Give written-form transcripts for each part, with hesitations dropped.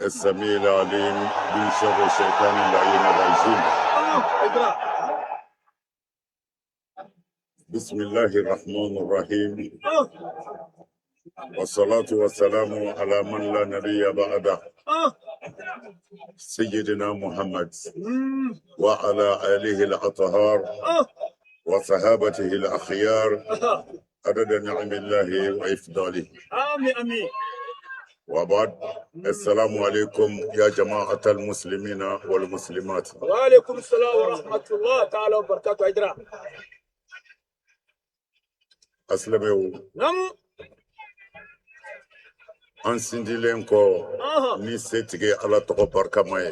السميع العليم من شر الشيطان اللعين الرجيم. بسم الله الرحمن الرحيم، والصلاة والسلام على من لا نبي بعده، سيدنا محمد وعلى آله الأطهار وصحابته الأخيار عدد نعم الله وإفضاله. آمين آمين. وبعد، السلام عليكم يا جماعة المسلمين والمسلمات. وعليكم السلام ورحمة الله تعالى وبركاته Haidara. Asilamɛw, an sindilen kɔ ni setigi Ala tɔgɔ barikama ye,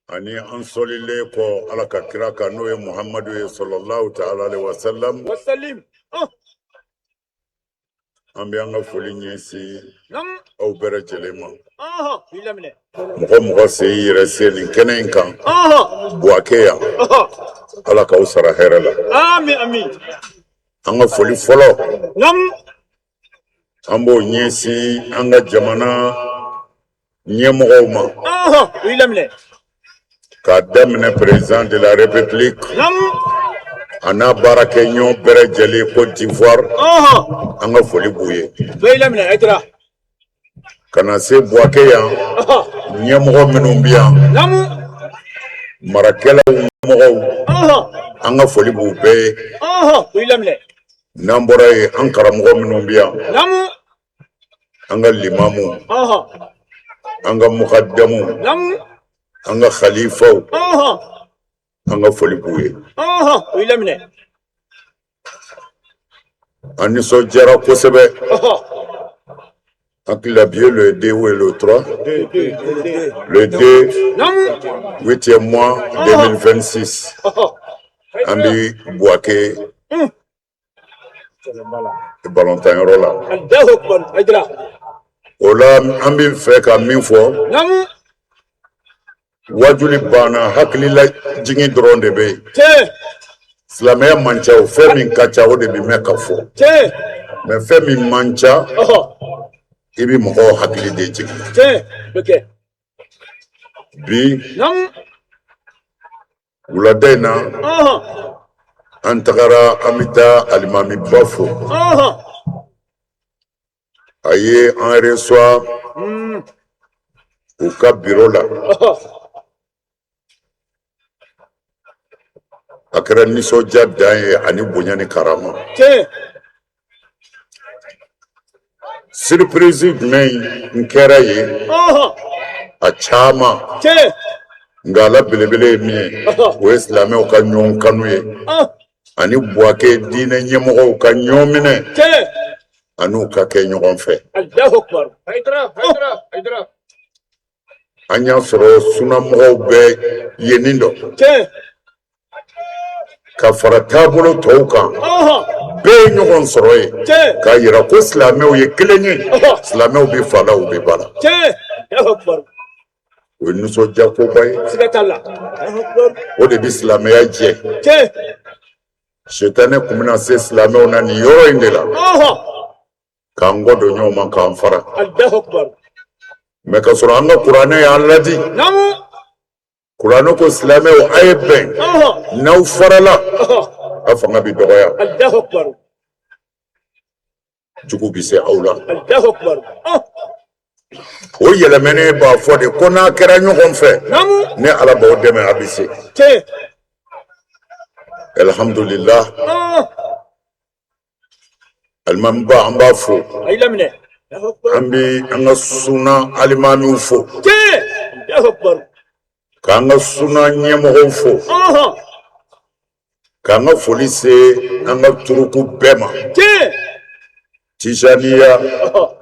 ani an sɔlilen kɔ Ala ka kira kan, n'o ye Muhamadu ye, sɔlɔlahu taala alaihi wasallam, wasalim. An bɛ an ka foli ɲɛsin aw bɛɛ lajɛlen ma. I laminɛ. Mɔgɔ mɔgɔ sen y'i yɛrɛ se nin kɛnɛ in kan Buwake yan, Ala k'aw sara hɛrɛ la. Amin amin. An ka foli fɔlɔ, an b'o ɲɛsin an ka jamana ɲɛmɔgɔw ma, I laminɛ. k'a daminɛ président de la République a n'a baarakɛɲɔgɔn bɛɛ lajɛlen Côte d'Ivoire, an ka foli b'u ye. Bɛɛ i laminɛ Haidara. Ka na se Buwake yan, ɲɛmɔgɔ minnu bɛ yan, marakɛlaw ɲɛmɔgɔw, an ka foli b'u bɛɛ ye. I laminɛ. N'an bɔra yen, an karamɔgɔ minnu bɛ yan, an ka limamu, an ka mukadamu, an ka khalifaw, an ka foli b'u ye. I laminɛ. An nisɔndiyara kosɛbɛ. Hakili la bi ye le 2 ou le 3, le 2, huitième mois 2026, an bɛ Buwake balɔntanyɔrɔ la. Allahu akbar Haidara. O la, an bɛ fɛ ka min fɔ, wajuli banna, hakilila jigin dɔrɔn de bɛ yen. Silamɛya man ca o, fɛn min ka ca, o de bɛ mɛn ka fɔ, mais fɛn min man ca, i bɛ mɔgɔw hakili de jigin. Tiɲɛ bɛ kɛ. Bi wulada in na, an tagara, an bɛ taa alimamiba fo. A ye an reçoit u ka biro la. A kɛra nisɔndiya dan ye ani bonya ni karama. Surprise jumɛn n kɛra yen? A caman, nka a la belebele ye min ye, o ye silamɛw ka ɲɔgɔn kanu ye ani Buwake diinɛ ɲɛmɔgɔw ka ɲɔgɔn minɛ an'u ka kɛ ɲɔgɔn fɛ. Allahu akbar Haidara Haidara Haidara. An y'a sɔrɔ sunamɔgɔw bɛ yennin dɔ ka fara taabolo tɔw kan, bɛɛ ye ɲɔgɔn sɔrɔ yen k'a yira ko silamɛw ye kelen ye, silamɛw bɛ fa la, u bɛ ba la. Allahu akbar. O ye nisɔndiya koba ye. Siga t'a la. O de bɛ silamɛya jɛ. Sitanɛ kun bɛna se silamɛw na nin yɔrɔ in de la, k'an kɔ don ɲɔgɔn ma, k'an fara. Allahu akbar. Mais ka sɔrɔ an ka kuranɛ y'an ladi. Kuranɛ ko silamɛw, a ye bɛn, n'aw farala, aw fanga bɛ dɔgɔya. Allahu akbar. Jugu bɛ se aw la. Allahu akbar. O yɛlɛmɛnen b'a fɔ de ko n'a kɛra ɲɔgɔn fɛ, ne Ala b'aw dɛmɛ, a bɛ se. Alhamdulillah, alimamiba, an b'a fo. A y'i laminɛ. An bɛ an ka suna alimamiw fo, Allahu akbar. k'an ka suna ɲɛmɔgɔw fo, k'an ka foli se an ka turuku bɛɛ ma, tijaniya,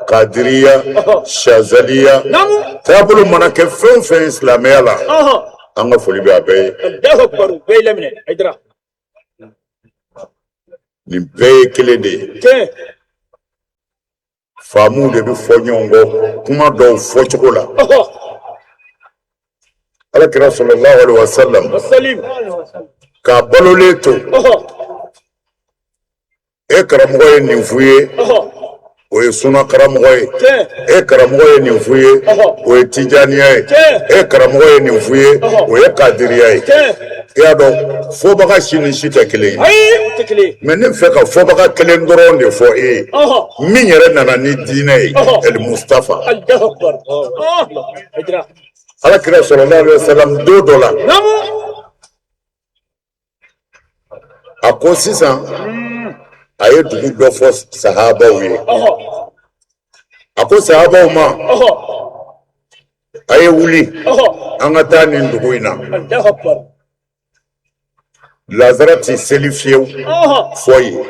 kadiriya, shazaliya, taabolo mana kɛ fɛn o fɛn ye silamɛya la, an ka foli bɛ a bɛɛ ye. Allahu akbar. Bɛɛ y'i laminɛ Haidara. Nin bɛɛ ye kelen de ye. Faamuw de bɛ fɔ ɲɔgɔn kɔ kuma dɔw fɔcogo la. Ala kira sɔlɔlahu alaihi wasallam wasalim k'a balolen to, e karamɔgɔ ye nin f'u ye, o ye ye suna karamɔgɔ ye. E karamɔgɔ ye nin f'u ye, o ye tijaniya ye. E karamɔgɔ ye nin f'u ye, o ye kadiriya ye. I y'a dɔn, fɔbaga si ni si tɛ kelen ye, mais ne fɛ ka fɔbaga kelen dɔrɔn de fɔ e ye, min yɛrɛ nana ni diinɛ ye, El Mustafa. Ala kira sallallahu alaihi wasallam, don dɔ la, a ko sisan a ye dugu dɔ fɔ sahabaw ye. A ko sahabaw ma, a ye wuli, an ka taa nin dugu in na. Lazara tɛ seli fiyewu fɔ yen.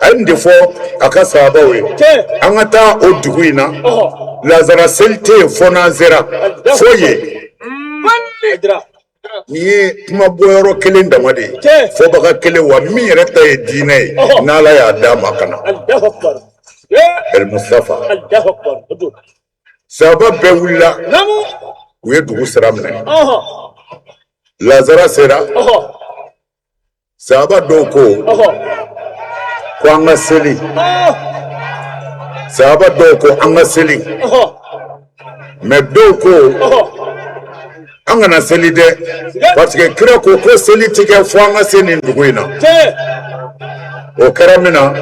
A ye nin de fɔ a ka sahabaw ye: an ka taa o dugu in na, lazara seli tɛ yen fɔ n'an sera fo yen. Nin ye kuma bɔyɔrɔ kelen dama de ye, fɔbaga kelen wa min yɛrɛ ta ye diinɛ ye, n'Ala y'a d'a ma ka na, El Mustafa. Sahaba bɛɛ wulila, u ye dugu sira minɛ. Lazara sera. Sahaba dɔw ko ko an ka seli. Sahaba dɔw ko an ka seli, mais dɔw ko an kana seli dɛ, parce que kira ko ko seli tɛ kɛ fo an ka se nin dugu in na. O kɛra min na,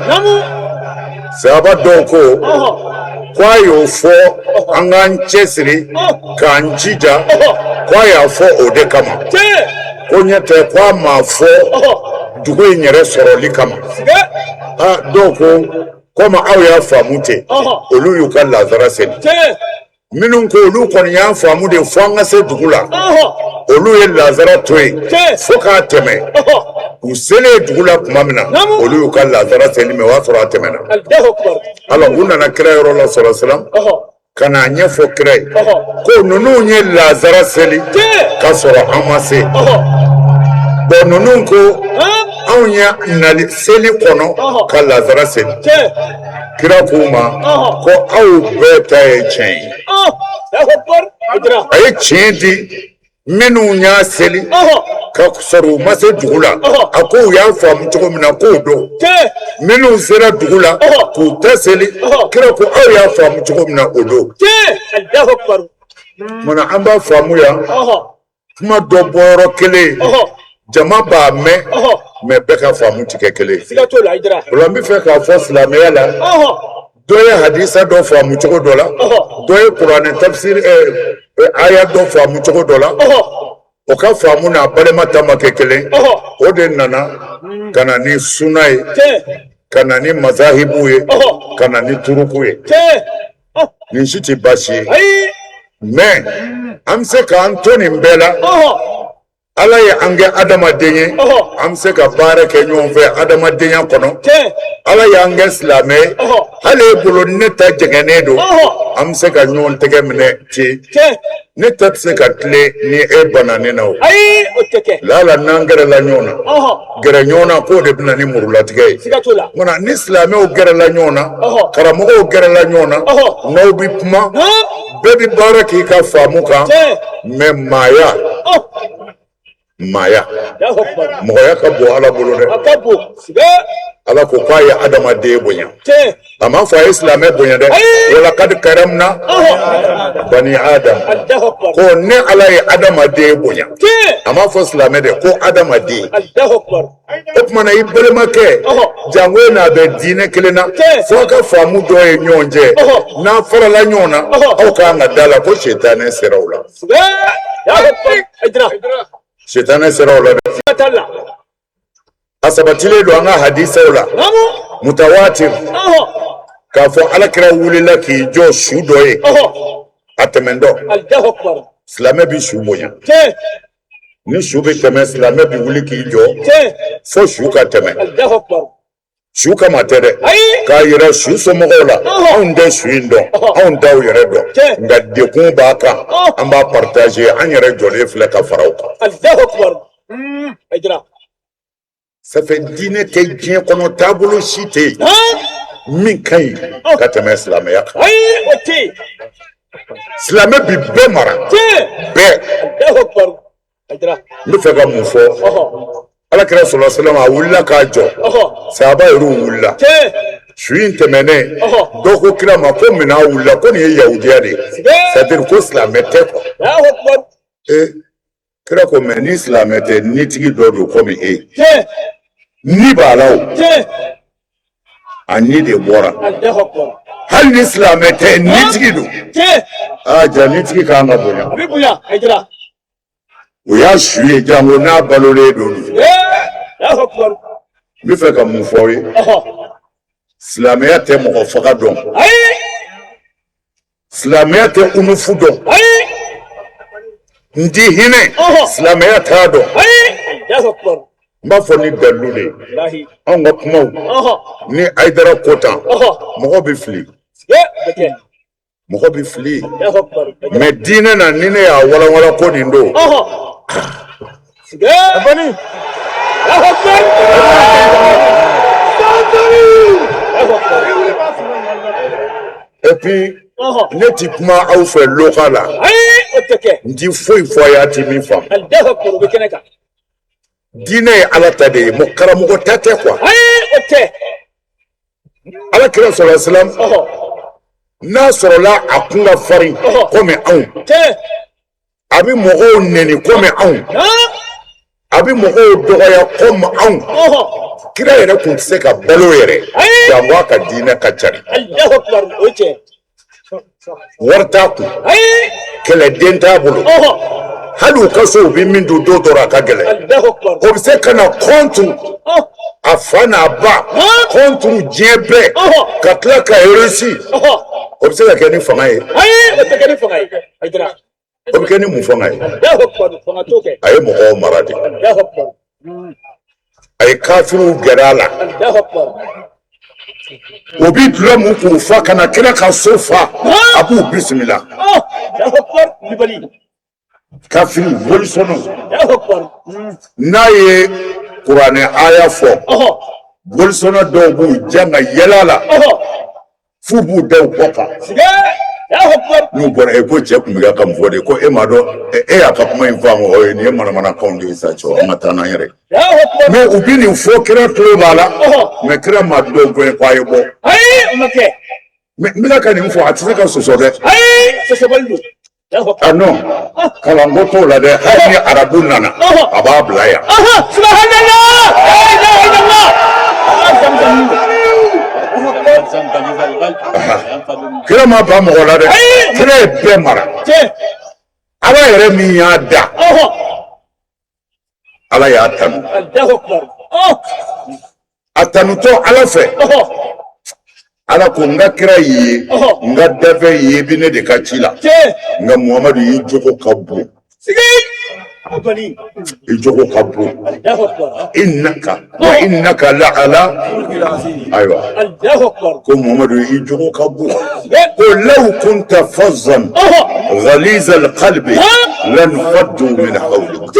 sahaba dɔw ko ko a y'o fɔ an k'an cɛsiri k'an jija, ko a y'a fɔ o de kama, ko ɲɛ tɛ ko a m'a fɔ dugu in yɛrɛ sɔrɔli kama. Aa, dɔw ko komi aw y'a faamu ten, olu y'u ka lazara seli. Minnu ko olu kɔni y'a faamu de fo an ka se dugu la, olu ye lazara to yen fo k'a tɛmɛ. U selen dugu la tuma min na, olu y'u ka lazara seli, mais o y'a sɔrɔ a tɛmɛna. Alors u nana kira yɔrɔ la sɔrɔ salam ka n'a ɲɛfɔ kira ye ko ninnu ye lazara seli k'a sɔrɔ an ma se. Bon, ninnu ko anw ye nali seli kɔnɔ ka lazara seli. Kira k'u ma ko aw bɛɛ ta ye tiɲɛ ye. A ye tiɲɛ di minnu y'a seli ka sɔrɔ u ma se dugu la, a ko u y'a faamu cogo min na k'o don. Minnu sera dugu la k'u ta seli, kira ko aw y'a faamu cogo min na, o don. Munna an b'a faamu yan? Kuma dɔ bɔyɔrɔ kelen, jama b'a mɛn, mais bɛɛ ka faamu tɛ kɛ kelen ye. O la n bɛ fɛ k'a fɔ silamɛya la, dɔ ye hadisa dɔ faamu cogo dɔ la, dɔ ye kuranɛ tafsir aya dɔ faamu cogo dɔ la, o ka faamu n'a balima ta ma kɛ kelen. O de nana ka na ni suna ye, ka na ni mazahibu ye, ka na ni turuku ye. Nin si tɛ baasi ye, mais an bɛ se k'an to nin bɛɛ la. Ala ye an kɛ adamaden ye, an bɛ se ka baara kɛ ɲɔgɔn fɛ adamadenya kɔnɔ. Ala y'an kɛ silamɛ ye, hali e bolo ne ta jɛngɛnnen don, an bɛ se ka ɲɔgɔn tɛgɛ minɛ ten. Ne ta tɛ se ka tilen ni e banna ne na o. Lala n'an gɛrɛla ɲɔgɔn na, gɛrɛ ɲɔgɔn na k'o de bɛ na ni murulatigɛ ye. Munna ni silamɛw gɛrɛla ɲɔgɔn na, karamɔgɔw gɛrɛla ɲɔgɔn na, n'aw bɛ kuma, bɛɛ bɛ baara k'i ka faamu kan, mais maaya, maaya, mɔgɔya ka bon Ala bolo dɛ. Ala ko k'a ye adamaden bonya, a m'a fɔ a ye silamɛ bonya dɛ. Walakadi karamna bani adam, ko ne Ala ye adamaden bonya, a m'a fɔ silamɛ dɛ, ko adamaden. O tuma na i balimakɛ, janko e n'a bɛ diinɛ kelen na, fo a ka faamu dɔ ye ɲɔgɔn cɛ. N'a farala ɲɔgɔn na, aw ka kan ka da la ko sitanɛ sera o la. Sitanɛ sera o la dɛ. A sabatilen don an ka hadisaw la mutawatir k'a fɔ Ala kira wulila k'i jɔ su dɔ ye a tɛmɛntɔ. Silamɛ bɛ su bonya. Ni su bɛ tɛmɛ, silamɛ bɛ wuli k'i jɔ fo su ka tɛmɛ. Su kama tɛ dɛ, k'a yira su somɔgɔw la anw tɛ su in dɔn, anw t'aw yɛrɛ dɔn, nka dekun b'a kan, an b'a partager, an yɛrɛ jɔlen filɛ ka fara o kan. Ça fait diinɛ tɛ diɲɛ kɔnɔ, taabolo si tɛ yen min ka ɲi ka tɛmɛ silamɛya kan. Silamɛ bi bɛɛ mara bɛɛ. N bɛ fɛ ka mun fɔ? Ala kira sɔlɔ salam a wulila k'a jɔ, sahaba yɛrɛw wulila. Su in tɛmɛnen, dɔw ko kira ma ko munna a wulila, ko nin ye yahudiya de ye, c'est à dire ko silamɛ tɛ quoi. Ee, kira ko mais ni silamɛ tɛ, nitigi dɔ don komi e ni b'a la, o a ni de bɔra. Hali ni silamɛ tɛ, nitigi don. Aa, ja nitigi kan ka bonya. O y'a su ye, jango n'a balolen don. N bɛ fɛ ka mun fɔ aw ye? Silamɛya tɛ mɔgɔ faga dɔn, silamɛya tɛ unufu dɔn, n ti hinɛ, silamɛya t'a dɔn. N b'a fɔ ni dalilu de ye. Anw ka kumaw ni Hayidara ko tan, mɔgɔ bɛ fili, mɔgɔ bɛ fili, mais diinɛ na, ni ne y'a walawala ko nin don. Et puis ne ti kuma aw fɛ loka la, n ti foyi fɔ a ye a ti min faamu. Diinɛ ye Ala ta de ye, mɔgɔ karamɔgɔ ta tɛ quoi. Ala kira sɔlɔ salam, n'a sɔrɔla a kun ka farin komi anw, a bɛ mɔgɔw neni komi anw, a bɛ mɔgɔw dɔgɔya komi anw, kira yɛrɛ kun tɛ se ka balo yɛrɛ, jango a ka diinɛ ka cari. Wari t'a kun, kɛlɛden t'a bolo, hali u ka so u bɛ min dun don dɔ a ka gɛlɛn. O bɛ se ka na contre a fa n'a ba, contre diɲɛ bɛɛ, ka tila ka réussir. O bɛ se ka kɛ ni fanga ye? O bɛ kɛ ni mun fanga ye? A ye mɔgɔw mara de, a ye kafiriw gɛrɛ a la, o bi dulɔ min k'u fa ka na kira ka so fa, a b'u bisimila. Kafiri bolisɔnnaw, n'a ye kuranɛ aya fɔ, bolisɔnna dɔw b'u jan ka yɛlɛ a la f'u b'u da u kɔ kan. N'u bɔra e ko cɛ tun bɛ ka mun fɔ de, ko e m'a dɔn, e y'a ka kuma in faamu, o ye nin ye manamanakanw de ye sa, cɛ, an ka taa n'an yɛrɛ. Mais u bɛ nin fɔ, kira tulo b'a la, mais kira ma dɔw gɛn ko a ye bɔ. Mais n bɛna ka nin fɔ, a tɛ se ka sɔsɔ dɛ. Ah non, kalanko t'o la dɛ. Hali ni arabu nana, a b'a bila yan. Kira ma ban mɔgɔ la dɛ, kira ye bɛɛ mara. Ala yɛrɛ min y'a da, Ala y'a tanu. A tanutɔ Ala fɛ, Ala ko n ka kira y'i ye, n ka dafɛn y'i ye, i bɛ ne de ka ci la, nka Muhamadu, i jogo ka bon, i jogo ka bon. Innaka wa innaka la ala, ayiwa, ko Muhamadu, i jogo ka bon, ko law kunta fazzan ghaliza alqalbi lanfaddu min hawlik.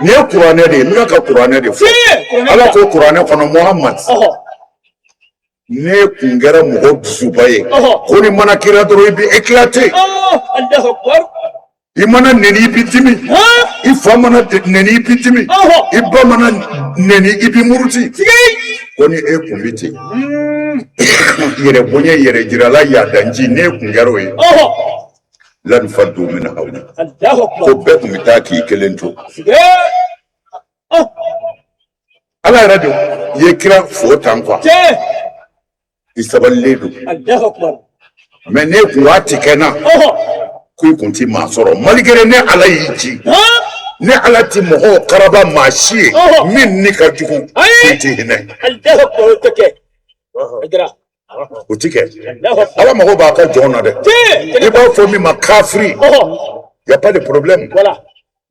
Nin ye kuranɛ de ye, n bɛ ka kuranɛ de fɔ. Ala ko kuranɛ kɔnɔ, Muhamadu, ne kun kɛra mɔgɔ dusuba ye, ko ni mana kira dɔrɔn i bɛ éclater, i mana neni i bɛ dimi, i fa mana neni i bɛ dimi, i ba mana neni i bɛ muruti, ko ni e kun bɛ ten, yɛrɛ bonya, yɛrɛ jirala, yadanji, n'e kun kɛra o ye, lanfaddu min hawlik, ko bɛɛ kun bɛ taa k'i kelen to. Ala yɛrɛ de ye kira fo tan quoi, i sabalilen don, mais ne kun waati kɛ na ko i kun ti maa sɔrɔ, malgré ne Ala y'i ci, ne Ala ti mɔgɔw karaba maa si ye min ni ka jugu, k'i ti hinɛ, o ti kɛ. Ala mago b'a ka jɔn na dɛ. I b'a fɔ min ma kafiri, y a pas de problème,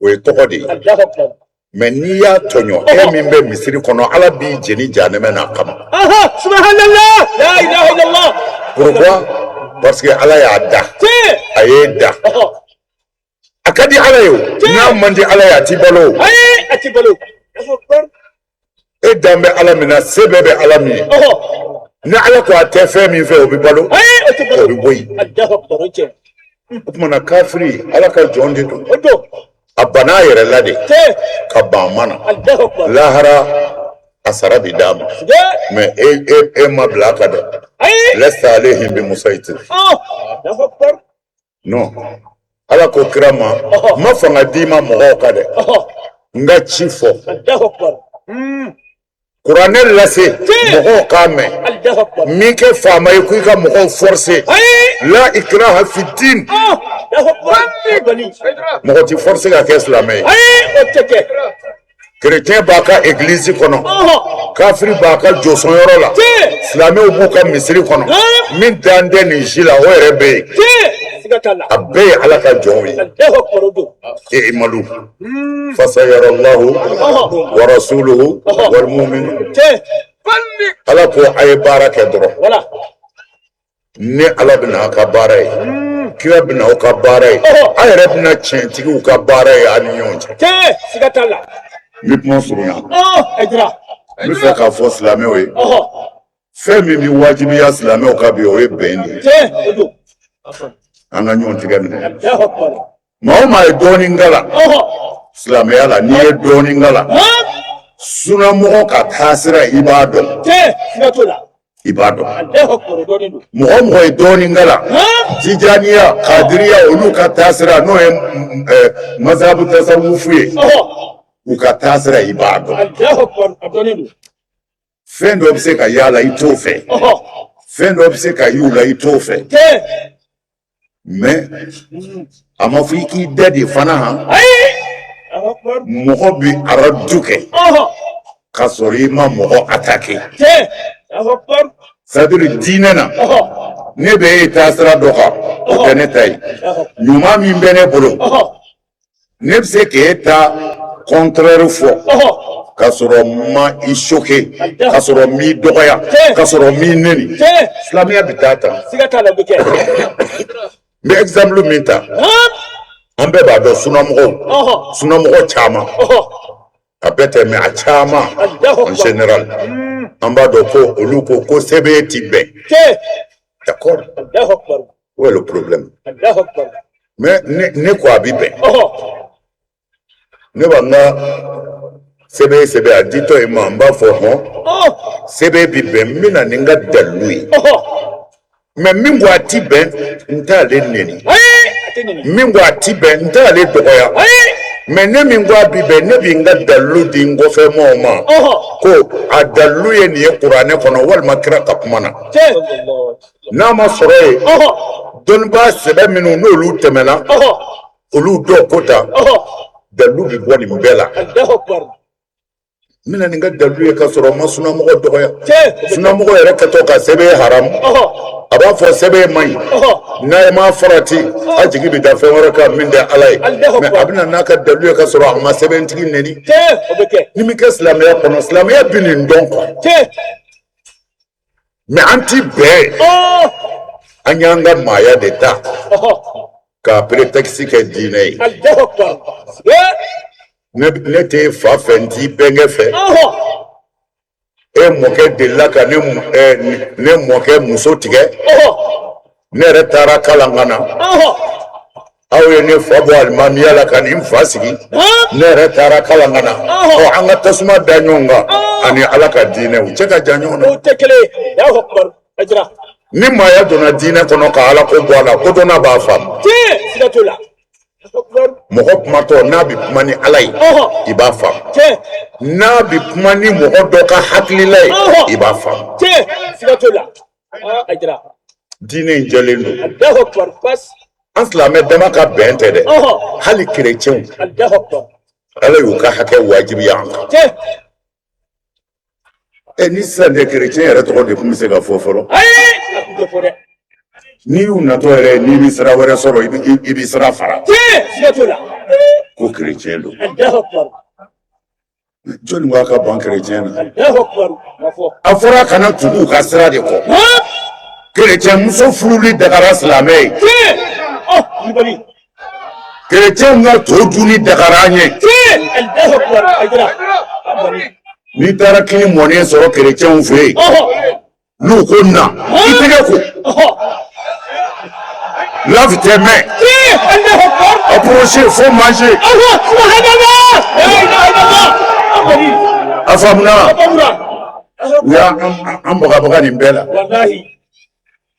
o ye tɔgɔ de ye, mais n'i y'a tɔɲɔ, e min bɛ misiri kɔnɔ, Ala b'i jeni jahanɛmɛ n'a kama. Subhanallah, la ilaha illallah. Pourquoi? Parce que Ala y'a da, a y'e da, a ka di Ala ye, o n'a man di Ala ye, a ti balo o. Ayi, a ti balo. E dan bɛ Ala min na, se bɛɛ bɛ Ala min ye, ni Ala ko a tɛ fɛn min fɛ, o bɛ balo, o bɛ bɔ yen. O tuma na kafiri, Ala ka jɔn de don. A banna a yɛrɛ la de ka ban ma na lahara a sara bi d'a ma mais e e e ma bila a kan dɛ. Lasta alayhim bi musaytir. Non, Ala ko kira ma n ma fanga d'i ma mɔgɔw kan dɛ, n ka ci fɔ, kuranɛ lase mɔgɔw k'a mɛn. M'i kɛ faama ye ko i ka mɔgɔw forcer. La ikraha fi din. Mɔgɔ ti forcer ka kɛ silamɛ ye. Chrétien b'a ka église kɔnɔ, kafiri b'a ka josɔnyɔrɔ la, silamɛw b'u ka misiri kɔnɔ. Min dan tɛ nin si la, o yɛrɛ bɛ yen. A bɛɛ ye Ala ka jɔnw ye. I'malu fasayara Allahu wa rasuluhu wal mu'minun. Ala ko a ye baara kɛ dɔrɔn, ne Ala bɛna aw ka baara ye, kira bɛna aw ka baara ye, a yɛrɛ bɛna tiɲɛtigiw ka baara ye aw ni ɲɔgɔn cɛ. Siga t'a la. N bɛ kuma surunya. N bɛ fɛ k'a fɔ silamɛw ye, fɛn min bɛ wajibiya silamɛw kan bi, o ye bɛn de ye. An ka ɲɔgɔn tigɛ minɛ. Maa o maa ye dɔɔnin kalan silamɛya la, n'i ye dɔɔnin kalan sunamɔgɔ ka taasira, i b'a dɔn, i b'a dɔn. Mɔgɔ o mɔgɔ ye dɔɔnin kalan tijaniya, kadiriya, olu ka taasira, n'o ye mazabu tasawufu ye, u ka taasira, i b'a dɔn. Fɛn dɔ bɛ se ka y'a la, i t'o fɛ. Fɛn dɔ bɛ se ka y'u la, i t'o fɛ. Mais a ma fɔ i k'i da de fana. Han, mɔgɔ bɛ aradu kɛ k'a sɔrɔ i ma mɔgɔ attaquer. C'est-à-dire diinɛ na, ne bɛ e taasira dɔ kan, o tɛ ne ta ye. Ɲuman min bɛ ne bolo, ne bɛ se k'e ta contraire fɔ k'a sɔrɔ n ma i choquer, k'a sɔrɔ n m'i dɔgɔya, k'a sɔrɔ n m'i neni. Silamɛya bɛ taa tan. Siga t'a la, o bɛ kɛ. N bɛ exemple min ta, an bɛɛ b'a dɔn, sunamɔgɔw, sunamɔgɔ caman, a bɛɛ tɛ mais a caman, en général, an b'a dɔn ko olu ko ko sɛbɛn ti bɛn. D'accord, où est le problème? Mais ne ko a bi bɛn. Ne b'a n ka sɛbɛn sɛbɛn a ditɔ ye ma, n b'a fɔ hɔn, sɛbɛn bi bɛn, n bɛ na ni n ka dalilu ye. Mais min ko a ti bɛn, n t'ale neni. Min ko a ti bɛn, n t'ale dɔgɔya. Mais ne min ko a bi bɛn, ne bi n ka dalilu di n kɔfɛ mɔgɔw ma ko a dalilu ye nin ye kuranɛ kɔnɔ walima kira ka kuma na. N'a ma sɔrɔ yen, dɔnnibaa sɛbɛ minnu n'olu tɛmɛna, olu dɔw ko ta, dalilu bɛ bɔ nin bɛɛ la. N bɛna ni n ka dalilu ye ka sɔrɔ n ma sunamɔgɔ dɔgɔya. Sunamɔgɔ yɛrɛ kɛtɔ ka sɛbɛn haramu, a b'a fɔ sɛbɛn man ɲi, n'a ye ma farati, a jigi bɛ da fɛn wɛrɛ kan min tɛ Ala ye. Mais a bɛna n'a ka dalilu ye ka sɔrɔ a ma sɛbɛntigi neni. Ni min kɛ silamɛya kɔnɔ, silamɛya bɛ nin dɔn quoi. Mais an ti bɛn. An y'an ka maaya de ta k'a prétexte kɛ diinɛ ye. Ne t'e fa fɛ, n t'i bɛnkɛ fɛ. E mɔkɛ delila ka ne mɔkɛ muso tigɛ. Ne yɛrɛ taara kalan ka na. Aw ye ne fa bɔ alimamiya la ka nin fa sigi. Ne yɛrɛ taara kalan ka na. Ɔ, an ka tasuma da ɲɔgɔn kan ani Ala ka diinɛ, u cɛ ka jan ɲɔgɔn na. O tɛ kelen ye. Allahu akbar. A jira. Ni maaya donna diinɛ kɔnɔ ka Ala ko bɔ a la, kodɔnna b'a faamu. Tiɲɛ, siga t'o la. Mɔgɔ kumatɔ, n'a bɛ kuma ni Ala ye, i b'a faamu. N'a bɛ kuma ni mɔgɔ dɔ ka hakilila ye, i b'a faamu. Tiɲɛ, siga t'o la. A jira. Diinɛ in jɛlen don. Allahu akbar. Bas. An silamɛ dama ka bɛn tɛ dɛ, hali kerecɛnw, Allahu akbar. Ala y'u ka hakɛ wajibiya an kan. Ɛ, ni sisan tɛ, kerecɛn yɛrɛ tɔgɔ de tun bɛ se ka fɔ fɔlɔ. Ayi, a tun tɛ fɔ dɛ. N'i y'u natɔ yɛrɛ, n'i bɛ sira wɛrɛ sɔrɔ, i bɛ sira fara. Tiɲɛ, siga t'o la. Ko kerecɛn don. Allahu akbar. Jɔnni ko a ka ban kerecɛn na? Allahu akbar. Ma fɔ. A fɔra kana tugu u ka sira de kɔ. Kerecɛn muso furuli dagara silamɛ ye. Tiɲɛ. Ɔ, kulubali. Kerecɛnw ka to dunni dagara an ye. Tiɲɛ. Allahu akbar. A jira. Kulubali. N'i taara kini mɔnen sɔrɔ kerecɛnw fɛ yen, n'u ko na, i tɛgɛ ko, lave tes mains. Tiɲɛ. Allahu akbar. Approchez, faut manger. A faamuna? U y'an bagabaga nin bɛɛ la.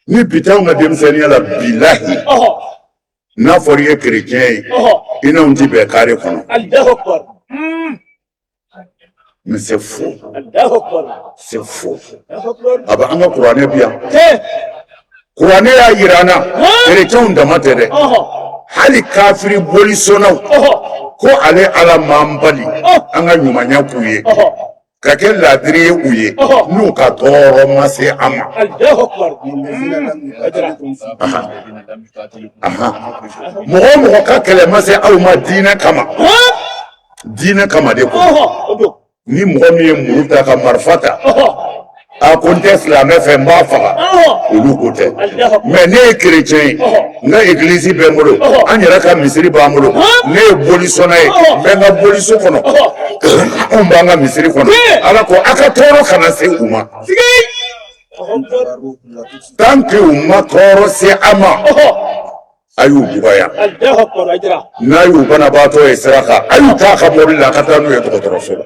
Ni bi t'anw ka denmisɛnninya la, bilahi, n'a fɔra i ye kerecɛn ye, i n'anw ti bɛn kare kɔnɔ. Mais c'est faux, c'est faux. A bɛ an ka kuranɛ bi yan, kuranɛ y'a yira an na, kerecɛnw dama tɛ dɛ, hali kafiri bolisɔnnaw ko ale Ala m'an bali an ka ɲumanya k'u ye, ka kɛ laadiri ye u ye, n'u ka tɔɔrɔ ma se an ma. Mɔgɔ o mɔgɔ ka kɛlɛ ma se aw ma diinɛ kama, diinɛ kama de ko, ni mɔgɔ min ye muru ta ka marifa ta, a ko n tɛ silamɛ fɛ, n b'a faga, olu ko tɛ. Mais ne ye kerecɛn ye, n ka egilizi bɛ n bolo, an yɛrɛ ka misiri b'an bolo. Ne ye bolisɔnna ye, n bɛ n ka boliso kɔnɔ, anw b'an ka misiri kɔnɔ. Ala ko a ka tɔɔrɔ kana se u ma. Tant que u ma tɔɔrɔ se a ma, a y'u dɔgɔya. N'a y'u banabaatɔ ye sira kan, a y'u t'a ka mobili la, a ka taa n'u ye dɔgɔtɔrɔso la.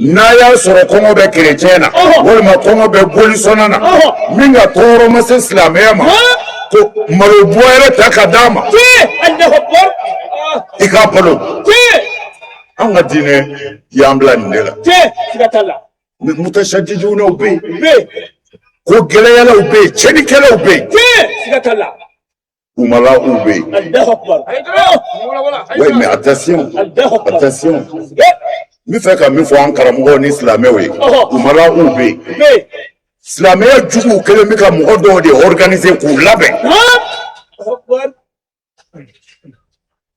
N'a y'a sɔrɔ kɔngɔ bɛ kerecɛn na, walima kɔngɔ bɛ bolisɔnna na, min ka tɔɔrɔ ma se silamɛya ma, ko malo bɔrɛ ta ka d'a ma, i k'a balo. Anw ka diinɛ y'an bila nin de la. Mutashadidunaw bɛ yen, ko gɛlɛyalaw bɛ yen, cɛnnikɛlaw bɛ yen, umala'u bɛ yen. Oui, mais attention, attention, n bɛ fɛ ka min fɔ an karamɔgɔw ni silamɛw ye, umala'u bɛ yen. Silamɛya juguw kɛlen bɛ ka mɔgɔ dɔw de organiser k'u labɛn.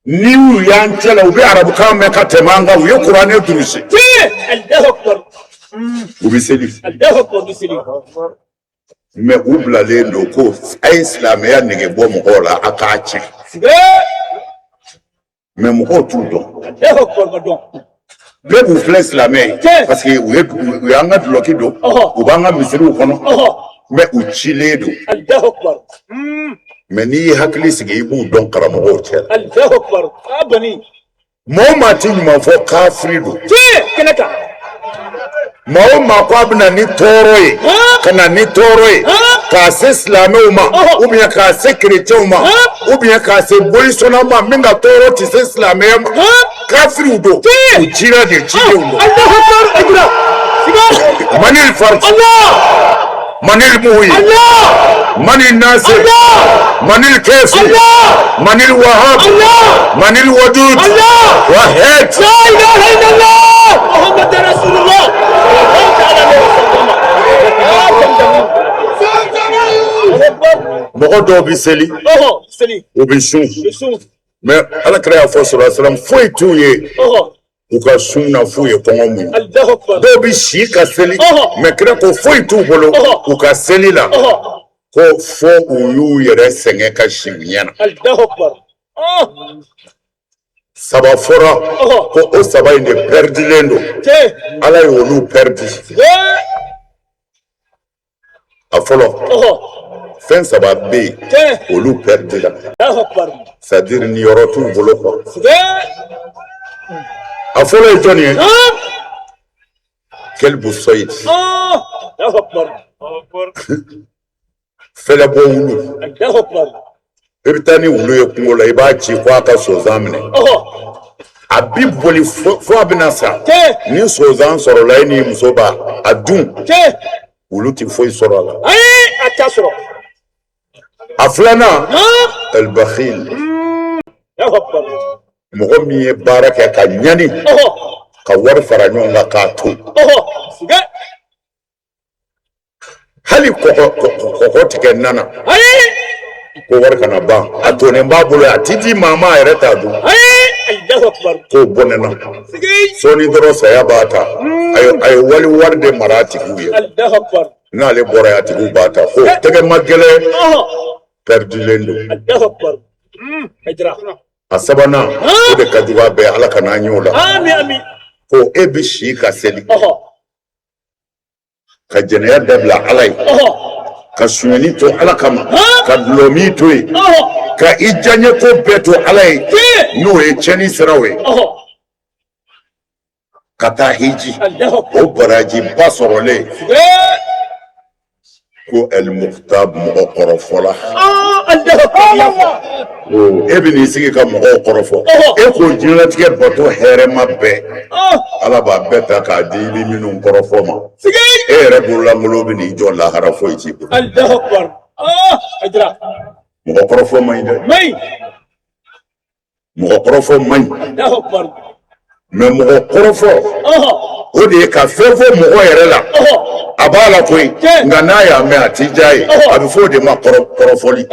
Ni y'u y'an cɛ la, u bɛ arabukan mɛn ka tɛmɛ an kan, u ye kuranɛ durusi, u bɛ seli, mais u bilalen don ko a ye silamɛya nege bɔ mɔgɔw la, a k'a tiɲɛ. Mais mɔgɔw t'u dɔn, bɛɛ b'u filɛ silamɛ ye, parce que u y'an ka dulɔki don, u b'an ka misiriw kɔnɔ, mais u cilen don. Mais n'i y'i hakili sigi, i b'u dɔn karamɔgɔw cɛ la. Maa o maa ti ɲuman fɔ, kafiri don. Maa o maa ko a bɛ na ni tɔɔrɔ ye, ka na ni tɔɔrɔ ye k'a se silamɛw ma, ou bien k'a se kerecɛnw ma, ou bien k'a se bolisɔnna ma, min ka tɔɔrɔ tɛ se silamɛya ma, kafiriw don, u cira de, cidenw don. Manil farj, manil muhyi, manil nasir, manil kafi, manil wahab, manil wadud, wahid. La ilaha illallah Muhammad Rasulullah. Mɔgɔ dɔw bɛ seli, u bɛ sun, mais Ala kira y'a fɔ sɔrɔ salam, foyi t'u ye u ka sun na f'u ye kɔngɔ muɲu. Dɔw bɛ si ka seli, mais kira ko foyi t'u bolo u ka seli la, ko fo u y'u yɛrɛ sɛgɛn ka si u ɲɛ na. Saba fɔra ko o saba in de pɛridilen don, Ala ye olu pɛridi. A fɔlɔ, fɛn saba bɛ yen, olu pɛridila, c'est à dire niyɔrɔ t'u bolo quoi. A fɔlɔ ye jɔn ye? Kɛlibu sɔyid, fɛlɛbɔ wulu. I bɛ taa ni wulu ye kungo la, i b'a ci ko a ka sonsan minɛ, a bi boli fo a bɛna sa. Ni sonsan sɔrɔla, e n'i muso b'a a dun, wulu tɛ foyi sɔrɔ a la. Ayi, a t'a sɔrɔ. A filanan, albakhil, mɔgɔ min ye baara kɛ ka ɲani ka wari fara ɲɔgɔn kan k'a to, hali kɔgɔ tigɛ nana ko wari kana ban, a tonnen b'a bolo, a ti di maa ma, a yɛrɛ t'a dun, k'o bɔnɛna sɔɔni dɔrɔn saya b'a ta. A ye wali wari de mara a tigiw ye, n'ale bɔra yen, a tigiw b'a ta, ko tɛgɛ ma gɛlɛn, pɛridilen don. A sabanan, o de ka jugu a bɛɛ, Ala kana an y'o la, ko e bɛ si ka seli, ka jɛnɛya dabila Ala ye, ka sonyɛni to Ala kama, ka dulɔmin to yen. Ka i diyaɲɛ ko bɛɛ to Ala ye, n'o ye tiɲɛni siraw ye, ka taa hiji, o barajiba sɔrɔlen ko ɛlimukutabu, mɔgɔ kɔrɔfɔla. E bɛ n'i sigi ka mɔgɔw kɔrɔfɔ, e ko diɲɛlatigɛ bato hɛrɛma bɛɛ, Ala b'a bɛɛ ta k'a di i bɛ minnu kɔrɔfɔ ma. E yɛrɛ bololankolon bɛ n'i jɔ lahara, foyi t'i bolo. Mɔgɔ kɔrɔfɔ man ɲi dɛ, mɔgɔ kɔrɔfɔ man ɲi, mais mɔgɔ kɔrɔfɔ, o de ye ka fɛn fɔ mɔgɔ yɛrɛ la, a b'a la koyi, nka n'a y'a mɛn, a t'i diya ye, a bɛ fɔ o de ma kɔrɔfɔli.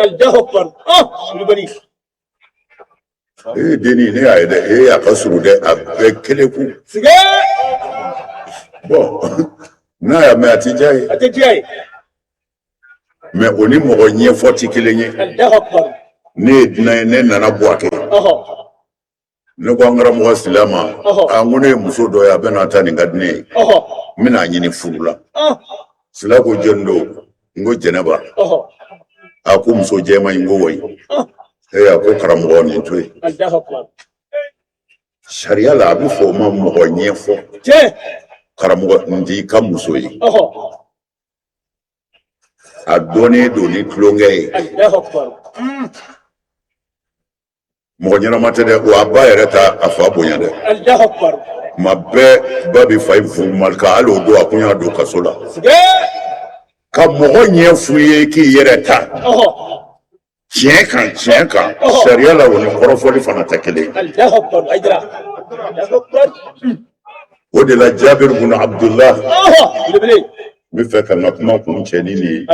Ee denni, ne y'a ye dɛ, ee a ka surun dɛ, a bɛɛ keleku. Bon, n'a y'a mɛn, a t'i diya ye, mais o ni mɔgɔ ɲɛfɔ tɛ kelen ye. Ne ye dunan ye, ne nana Buwake, ne ko an karamɔgɔ Sila ma, a ko ne ye muso dɔ ye, a bɛna taa, nin ka di ne ye, n bɛna a ɲini furu la. Sila ko jɔni don? N ko Jɛnɛba. A ko muso jɛman in? N ko wayi. Ee, a ko karamɔgɔ, nin to yen. Sariya la, a bɛ fɔ o ma mɔgɔ ɲɛfɔ. Karamɔgɔ, nin t'i ka muso ye, a dɔnnen don ni tulonkɛ ye, mɔgɔ ɲɛnama tɛ dɛ, wa a ba yɛrɛ ta a fa bonya dɛ. Tuma bɛɛ ba bɛ fa in furu malika, hali o don a kun y'a don kaso la. Ka mɔgɔ ɲɛ f'u ye k'i yɛrɛ ta tiɲɛ kan, tiɲɛ kan, sariya la, o ni kɔrɔfɔli fana tɛ kelen ye. O de la, Jabir bun Abdullah, n bɛ fɛ ka n ka kuma kuncɛ ni nin ye.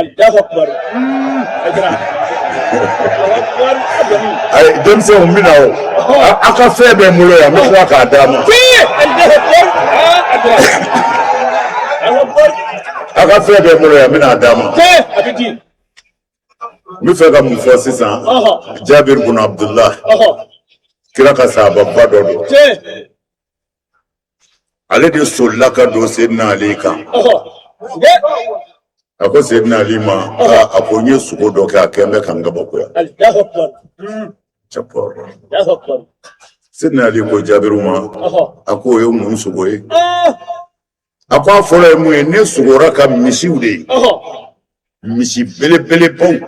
Ayi, denmisɛnw, n bɛna o aw ka fɛn bɛ n bolo yan, n bɛ tila k'a d'a ma. Aw ka fɛn bɛ n bolo yan, n bɛna a d'a ma. N bɛ fɛ ka mun fɔ sisan? Jabir bun Abdullah, kira ka sahababa dɔ don. Ale de solila ka don Seydina Ali kan. A ko Seydina Ali ma, a ko n ye sugo dɔ kɛ, a kɛn bɛ ka n kabakoya. Seydina Ali ko Jabiru ma, a ko o ye mun sugo ye? A ko a fɔlɔ ye mun ye? Ne sugora ka misiw de ye, misi belebelebaw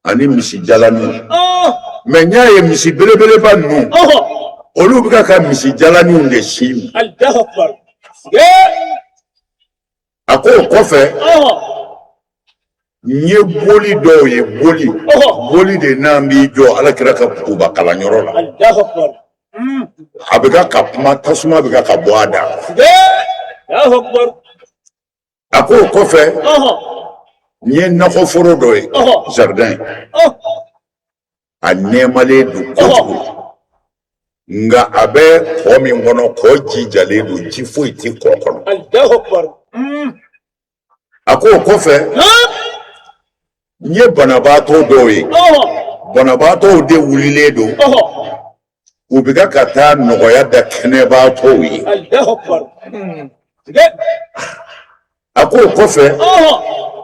ani misi jalaninw, mais n y'a ye misi belebeleba ninnu, olu bɛ ka misi jalaninw de sin. A ko o kɔfɛ, n ye boli dɔw ye, boli boli de n'an b'i jɔ Ala kira ka kutuba kalanyɔrɔ la, a bɛ ka kuma, tasuma bɛ ka bɔ a da. A ko o kɔfɛ, n ye nakɔforo dɔ ye, jardin, a nɛɛmalen don kojugu, nka a bɛ kɔ min kɔnɔ, kɔ ji jalen don, ji foyi tɛ kɔ kɔnɔ. A ko o kɔfɛ, n ye banabaatɔ dɔw ye, banabaatɔw de wulilen don, u bɛ ka taa nɔgɔya da kɛnɛbaatɔw ye. A ko o kɔfɛ,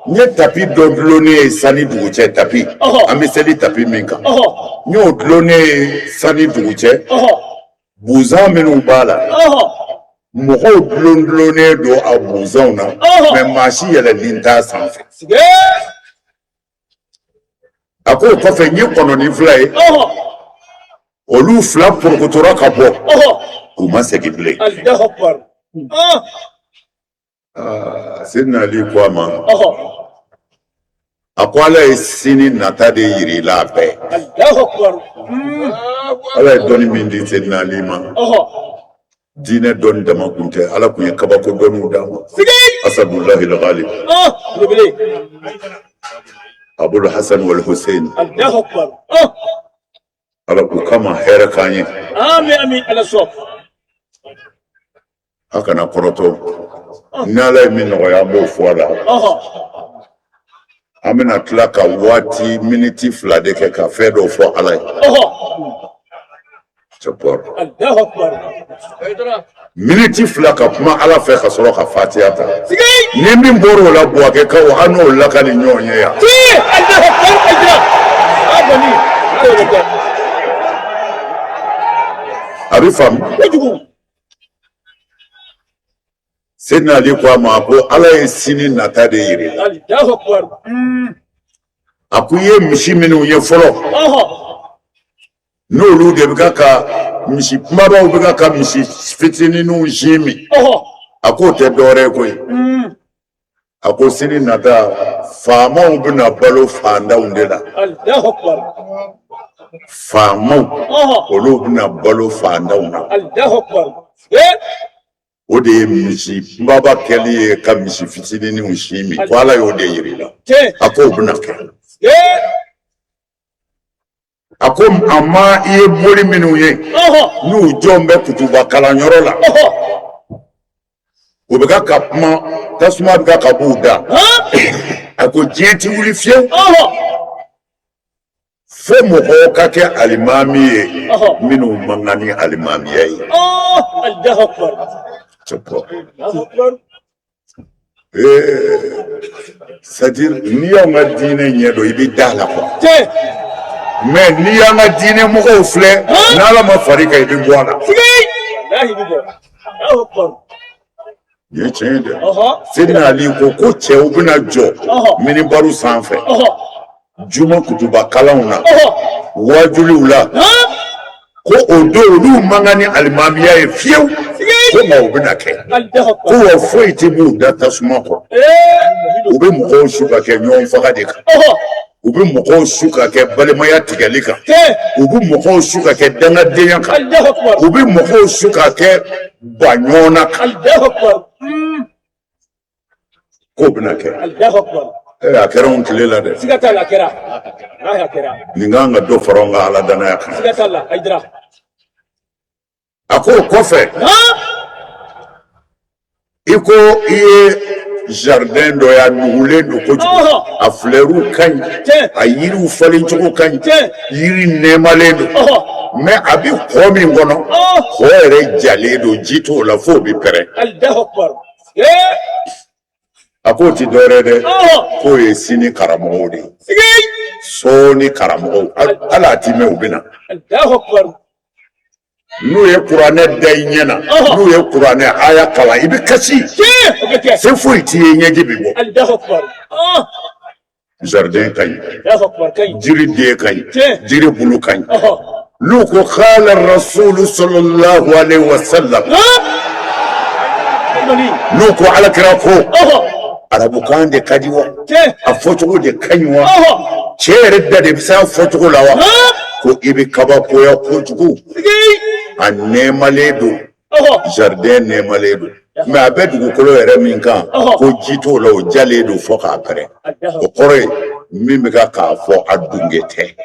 n ye tapi dɔ dulonnen ye san ni dugu cɛ, tapi an bɛ seli tapi min kan, n y'o dulonnen ye san ni dugu cɛ, buzan minnu b'a la, mɔgɔw dulon dulonnen don a buzanw na, mais maa si yɛlɛlen t'a sanfɛ. A ko o kɔfɛ, n ye kɔnɔnin fila ye, olu fila porokotora ka bɔ, u ma segin bilen. Seydina Ali ko a ma, a ko Ala ye sini nata de yira i la a bɛɛ. Ala ye dɔnni min di Seydina Ali ma, diinɛ dɔnni dama kun tɛ, Ala kun ye kabako dɔnniw d'a ma. Asadullahi al-ghalib, Abul Hasan wal Hussein, Ala k'u kama hɛrɛ k'an ye. Amin, amin, Ala sɔn. A kana kɔrɔtɔ, ni Ala ye min nɔgɔya, an b'o fɔ a la. An bɛna tila ka waati miniti 2 de kɛ ka fɛn dɔw fɔ Ala ye. Miniti 2 ka kuma Ala fɛ, ka sɔrɔ ka fatiya ta. Ni min bɔra o la, Buwakɛkaw, an n'o lakali ɲɔgɔn ye yan. A bɛ faamu. Seydina Ali ko a ma ko Ala ye sini nata de yir'i la. A ko i ye misi minnu ye fɔlɔ, n'olu de bɛ ka misi kunbabaw bɛ ka misi fitininw sin min, a k'o tɛ dɔwɛrɛ ye koyi. A ko sini nata faamaw bɛna balo faantanw de la. Faamaw olu bɛna balo faantanw na. O de ye misi kunbaba kɛli ye ka misi fitininw sin min, ko Ala y'o de yir'i la. A k'o bɛna kɛ. A ko a ma i ye mori minnu ye n'u jɔn bɛ kutuba kalanyɔrɔ la, u bɛ ka kuma, tasuma bɛ ka b'u da. A ko diɲɛ ti wuli fiyewu fo mɔgɔw ka kɛ alimami ye minnu man kan ni alimamiya ye. C'est-à-dire n'i y'anw ka diinɛ ɲɛ dɔn, i bɛ da la quoi. Mais n'i y'an ka diinɛ mɔgɔw filɛ, n'Ala ma far'i kan, i bɛ bɔ a la. Nin ye tiɲɛ ye dɛ. Seydina Ali ko ko cɛw bɛna jɔ minibaru sanfɛ juma kutuba kalanw na, waajuliw la, ko o don olu man kan ni alimamiya ye fiyewu, ko nka o bɛna kɛ, ko wa foyi tɛ b'u da tasuma kɔrɔ. U bɛ mɔgɔw su ka kɛ ɲɔgɔn faga de kan, u bɛ mɔgɔw su ka kɛ balimaya tigɛli kan, u bɛ mɔgɔw su ka kɛ dangadenya kan, u bɛ mɔgɔw su ka kɛ ba ɲɔgɔn na kan, k'o bɛna kɛ. A kɛra anw tile la dɛ. Siga t'a la, a kɛra. A kɛra. Nin kan ka dɔ fara anw ka Ala danaya kan. Siga t'a la, Hayidara. A ko o kɔfɛ, i ko i ye jardin dɔ ye, a nugulen don kojugu, a flɛriw ka ɲi, a yiriw falencogo ka ɲi, yiri nɛɛmalen don, mais a bɛ kɔ min kɔnɔ, kɔ yɛrɛ jalen don, ji t'o la f'o bɛ pɛrɛn. A k'o ti dɔwɛrɛ dɛ, k'o ye sini karamɔgɔw de ye. Sɔɔni karamɔgɔw, hali a ti mɛn, u bɛ na. N'u ye kuranɛ da i ɲɛ na, n'u ye kuranɛ aya kalan, i bɛ kasi, se foyi t'i ye, ɲɛji bɛ bɔ. Jardin ka ɲi, jiri den ka ɲi, jiri bulu ka ɲi. N'u ko kala rasulu sallallahu alaihi wasallam, n'u ko alakira ko, arabukan de ka di wa, a fɔcogo de ka ɲi wa, cɛ yɛrɛ da de bɛ se a fɔcogo la wa, ko i bɛ kabakoya kojugu. A nɛɛmalen don, jardin nɛɛmalen don, mais a bɛ dugukolo yɛrɛ min kan, ko ji t'o la, o jalen don fo k'a pɛrɛn. O kɔrɔ ye min bɛ ka k'a fɔ, a dunge tɛ.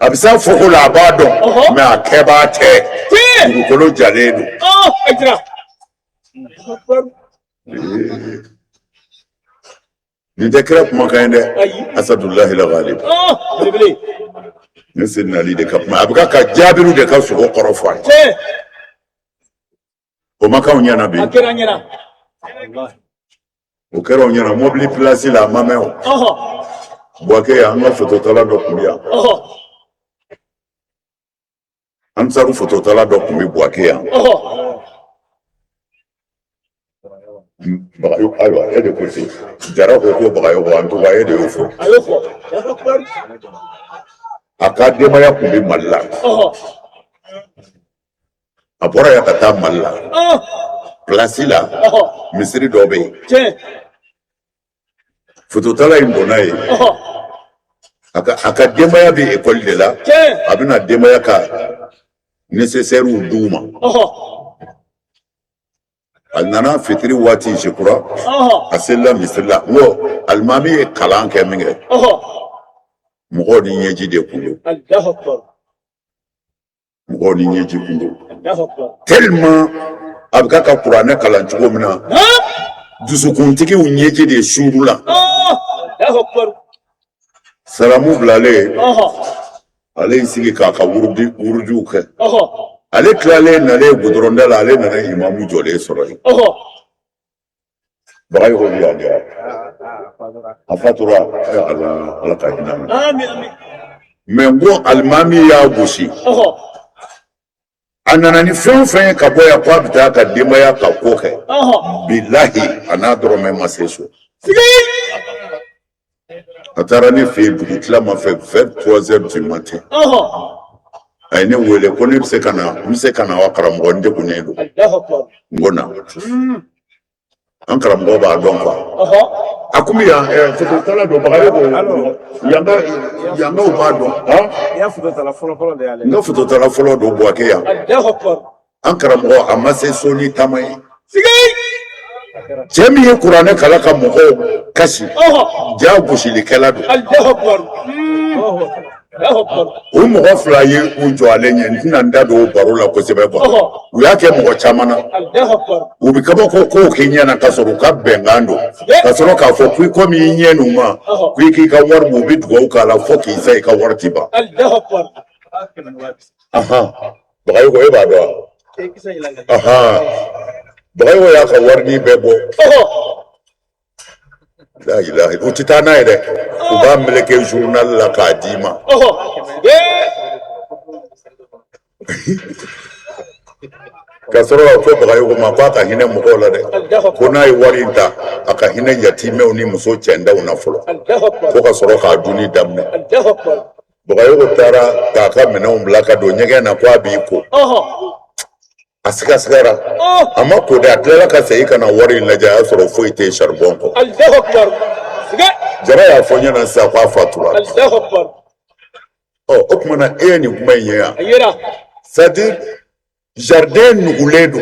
A bɛ se a fɔko la, a b'a dɔn, mais a kɛbaa tɛ, dugukolo jalen don. Nin tɛ kira kumakan ye dɛ, asadulahi laghalib. Nin Seydina Ali de ka kuma, a bɛ ka Jabiru de ka sogo kɔrɔ fɔ a ye. O ma k'anw ɲɛna bi? O kɛra anw ɲɛna mobili pilasi la, a ma mɛn o. Buwake, an ka fototala dɔ tun bɛ yan, Ansaru fototala dɔ tun bɛ Buwake yan. Bagayogo, ayiwa, e de ko ten. Jara ko ko Bagayogo, en tout cas e de y'o fɔ. A ka denbaya tun bɛ Mali la. A bɔra yan ka taa Mali la. Pilasi la, misiri dɔ bɛ yen. Fototala in donna yen. A ka denbaya bɛ ekɔli de la. A bɛna denbaya ka nécessairew d'u ma. A nana fitiri waati, je crois, a selila misiri la. N ko alimami ye kalan kɛ min kɛ, mɔgɔw ni ɲɛji de kun don, mɔgɔw ni ɲɛji kun don, tellement a bɛ ka kuranɛ kalan cogo min na, dusukuntigiw ɲɛji de suuru la. Salamu bilalen, ale y'i sigi k'a ka wurudiw kɛ. Ale tilalen nalen gudɔrɔnda la, ale nana imamu jɔlen sɔrɔ yen. Bagayogo bɛ yan de wa? A fatura. Ala, Ala ka hinɛ a la. Amin, amin. Mais n ko alimami y'a gosi. A nana ni fɛn o fɛn ye ka bɔ yan k'a bɛ taa ka denbaya ka ko kɛ. Bilahi, a n'a dɔrɔmɛ ma se so. A taara ne fɛ yen dugu tila ma fɛ, vers 3 heures du matin. A ye ne wele ko ne bɛ se ka na, n bɛ se ka na wa karamɔgɔ, n degunnen don. N ko na. An karamɔgɔ b'a dɔn quoi. A kun bɛ yan fototala don, Bagayogo, yankaw b'a dɔn. I y'a fototala fɔlɔ fɔlɔ de y'ale. N ka fototala fɔlɔ don Buwake yan. An karamɔgɔ, a ma se so ni taama ye. Cɛ min ye kuranɛ kalan ka mɔgɔw kasi, ja gosilikɛla don. O mɔgɔ fila ye u jɔ ale ɲɛ, n tɛna n da don o baro la kosɛbɛ quoi. U y'a kɛ mɔgɔ caman na. U bɛ kabako kow k'i ɲɛna ka sɔrɔ u ka bɛnkan don, ka sɔrɔ k'a fɔ k'i komi i ɲɛ n'u ma, k'i k'i ka wari bɔ, u bɛ dugawu k'a la fo k'i sa, i ka wari ti ban. Bagayogo, e b'a dɔn wa? Bagayogo y'a ka warini bɛɛ bɔ. La ilaha, u tɛ taa n'a ye dɛ, u b'a meleke journal la k'a d'i ma. Ka sɔrɔ ka ko Bagayogo ma k'a ka hinɛ mɔgɔw la dɛ, ko n'a ye wari in ta, a ka hinɛ yatimɛw ni muso cɛndanw na fɔlɔ, ko ka sɔrɔ k'a dunni daminɛ. Bagayogo taara k'a ka minɛnw bila ka don ɲɛgɛn na ko a b'i ko. A sigasigara, a ma ko dɛ, a tilala ka segin ka na wari in lajɛ, a y'a sɔrɔ foyi tɛ saribɔn kɔ. Jara y'a fɔ n ɲɛna sisan k'a fatura. Ɔ, o tuma na e ye nin kuma in ye yan, c'est à dire jardin nugulen don,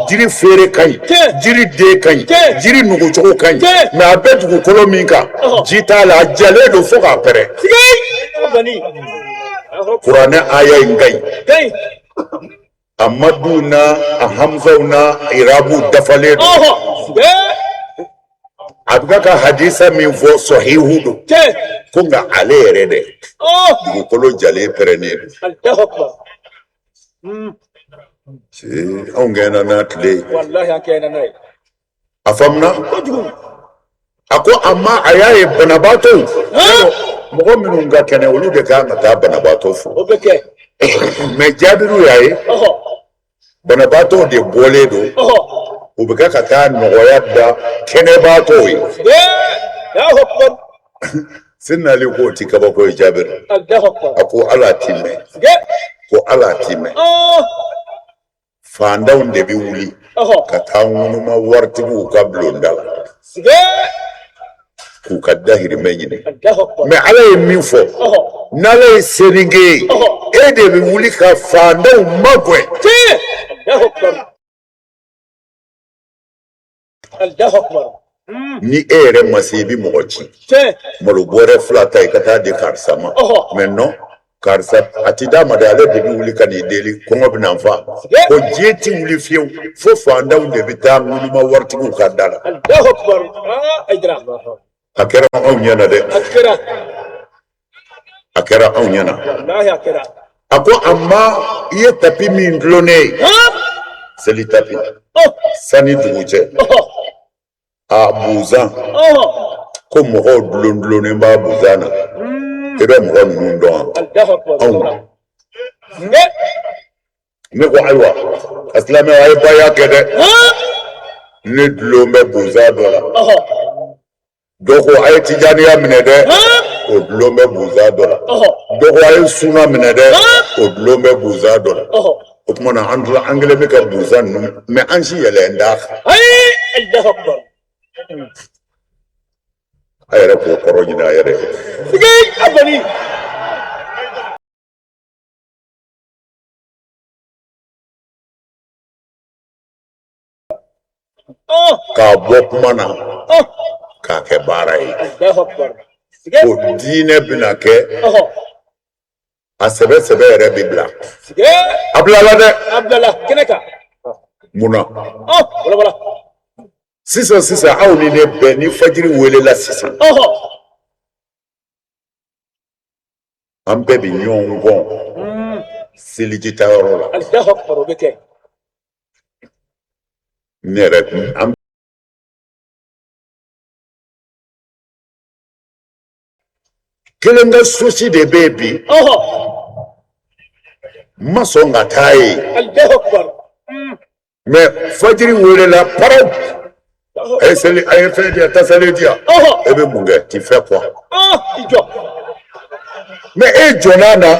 jiri feere ka ɲi, jiri den ka ɲi, jiri nugucogo ka ɲi, mais a bɛ dugukolo min kan, ji t'a la, a jalen don fo k'a pɛrɛn. Kuranɛ aya in ka ɲi, a madu n'a a hamzaw n'a irabu dafalen don. A bɛ ka hadisa min fɔ, sɔhihu don, ko nka ale yɛrɛ dɛ, dugukolo jalen pɛrɛnnen don. Anw kɛnɛ n'a tile ye. A faamuna. A ko a ma, a y'a ye banabaatɔw, mɔgɔ minnu ka kɛnɛ, olu de kan ka taa banabaatɔ fo. Mais Jabiru y'a ye banabaatɔw de bɔlen don, u bɛ ka taa nɔgɔya da kɛnɛbaatɔw ye. Sidina Ali k'o ti kabako ye Jabiru. A ko ala ti mɛn, ko ala ti mɛn, faantanw de bɛ wuli ka taa ŋunuma waritigiw ka bulonda la k'u ka dahirimɛ ɲini. Mais ala ye min fɔ, n'ala ye seninge ye, e de bɛ wuli ka faantanw magɛn. Ni e yɛrɛ ma se, i bɛ mɔgɔ ci, malo bɔrɛ 2 ta, i ka taa di karisa ma. Mais non, karisa a ti d'a ma dɛ, ale de bɛ wuli ka n'i deli, kɔngɔ bɛna n fa. Ko diɲɛ ti wuli fiyewu fo faantanw de bɛ taa ŋunuma waritigiw ka da la. A kɛra anw ɲɛna dɛ, a kɛra anw ɲɛna. A ko a ma, i ye tapi min dulon ne ye, seli tapi, sani dugu cɛ, a buzan, ko mɔgɔw dulon dulonnen b'a buzan na. I bɛ mɔgɔ ninnu dɔn wa? Anw ne ko ayiwa, a silamɛ, a ye baya kɛ dɛ, ne dulon bɛ buzan dɔ la. Dɔ ko a ye tijaniya minɛ dɛ, o dulon bɛ buzan dɔ la. Dɔ ko a ye suna minɛ dɛ, o dulon bɛ buzan dɔ la. O tuma na an tila, an kɛlen bɛ ka buzan ninnu, mais an si yɛlɛn d'a kan. A yɛrɛ k'o kɔrɔ ɲini a yɛrɛ ye. K'a bɔ kuma na k'a kɛ baara ye, ko diinɛ bɛna kɛ a sɛbɛ sɛbɛ yɛrɛ bɛ bila. A bilala dɛ. Mun na sisan sisan aw ni ne bɛɛ, ni fajiri welela sisan, an bɛɛ bɛ ɲɔgɔn kɔn seliji ta yɔrɔ la. Ne yɛrɛ an Kelen ka souci de bɛ yen bi. N ma sɔn ka taa yen. Allahu akbar. Mais fajiri welela paraw. A ye seli, a ye fɛn di yan, tasalen di yan. E bɛ mun kɛ? Tu fais quoi? I jɔ. Mais e jɔn'a na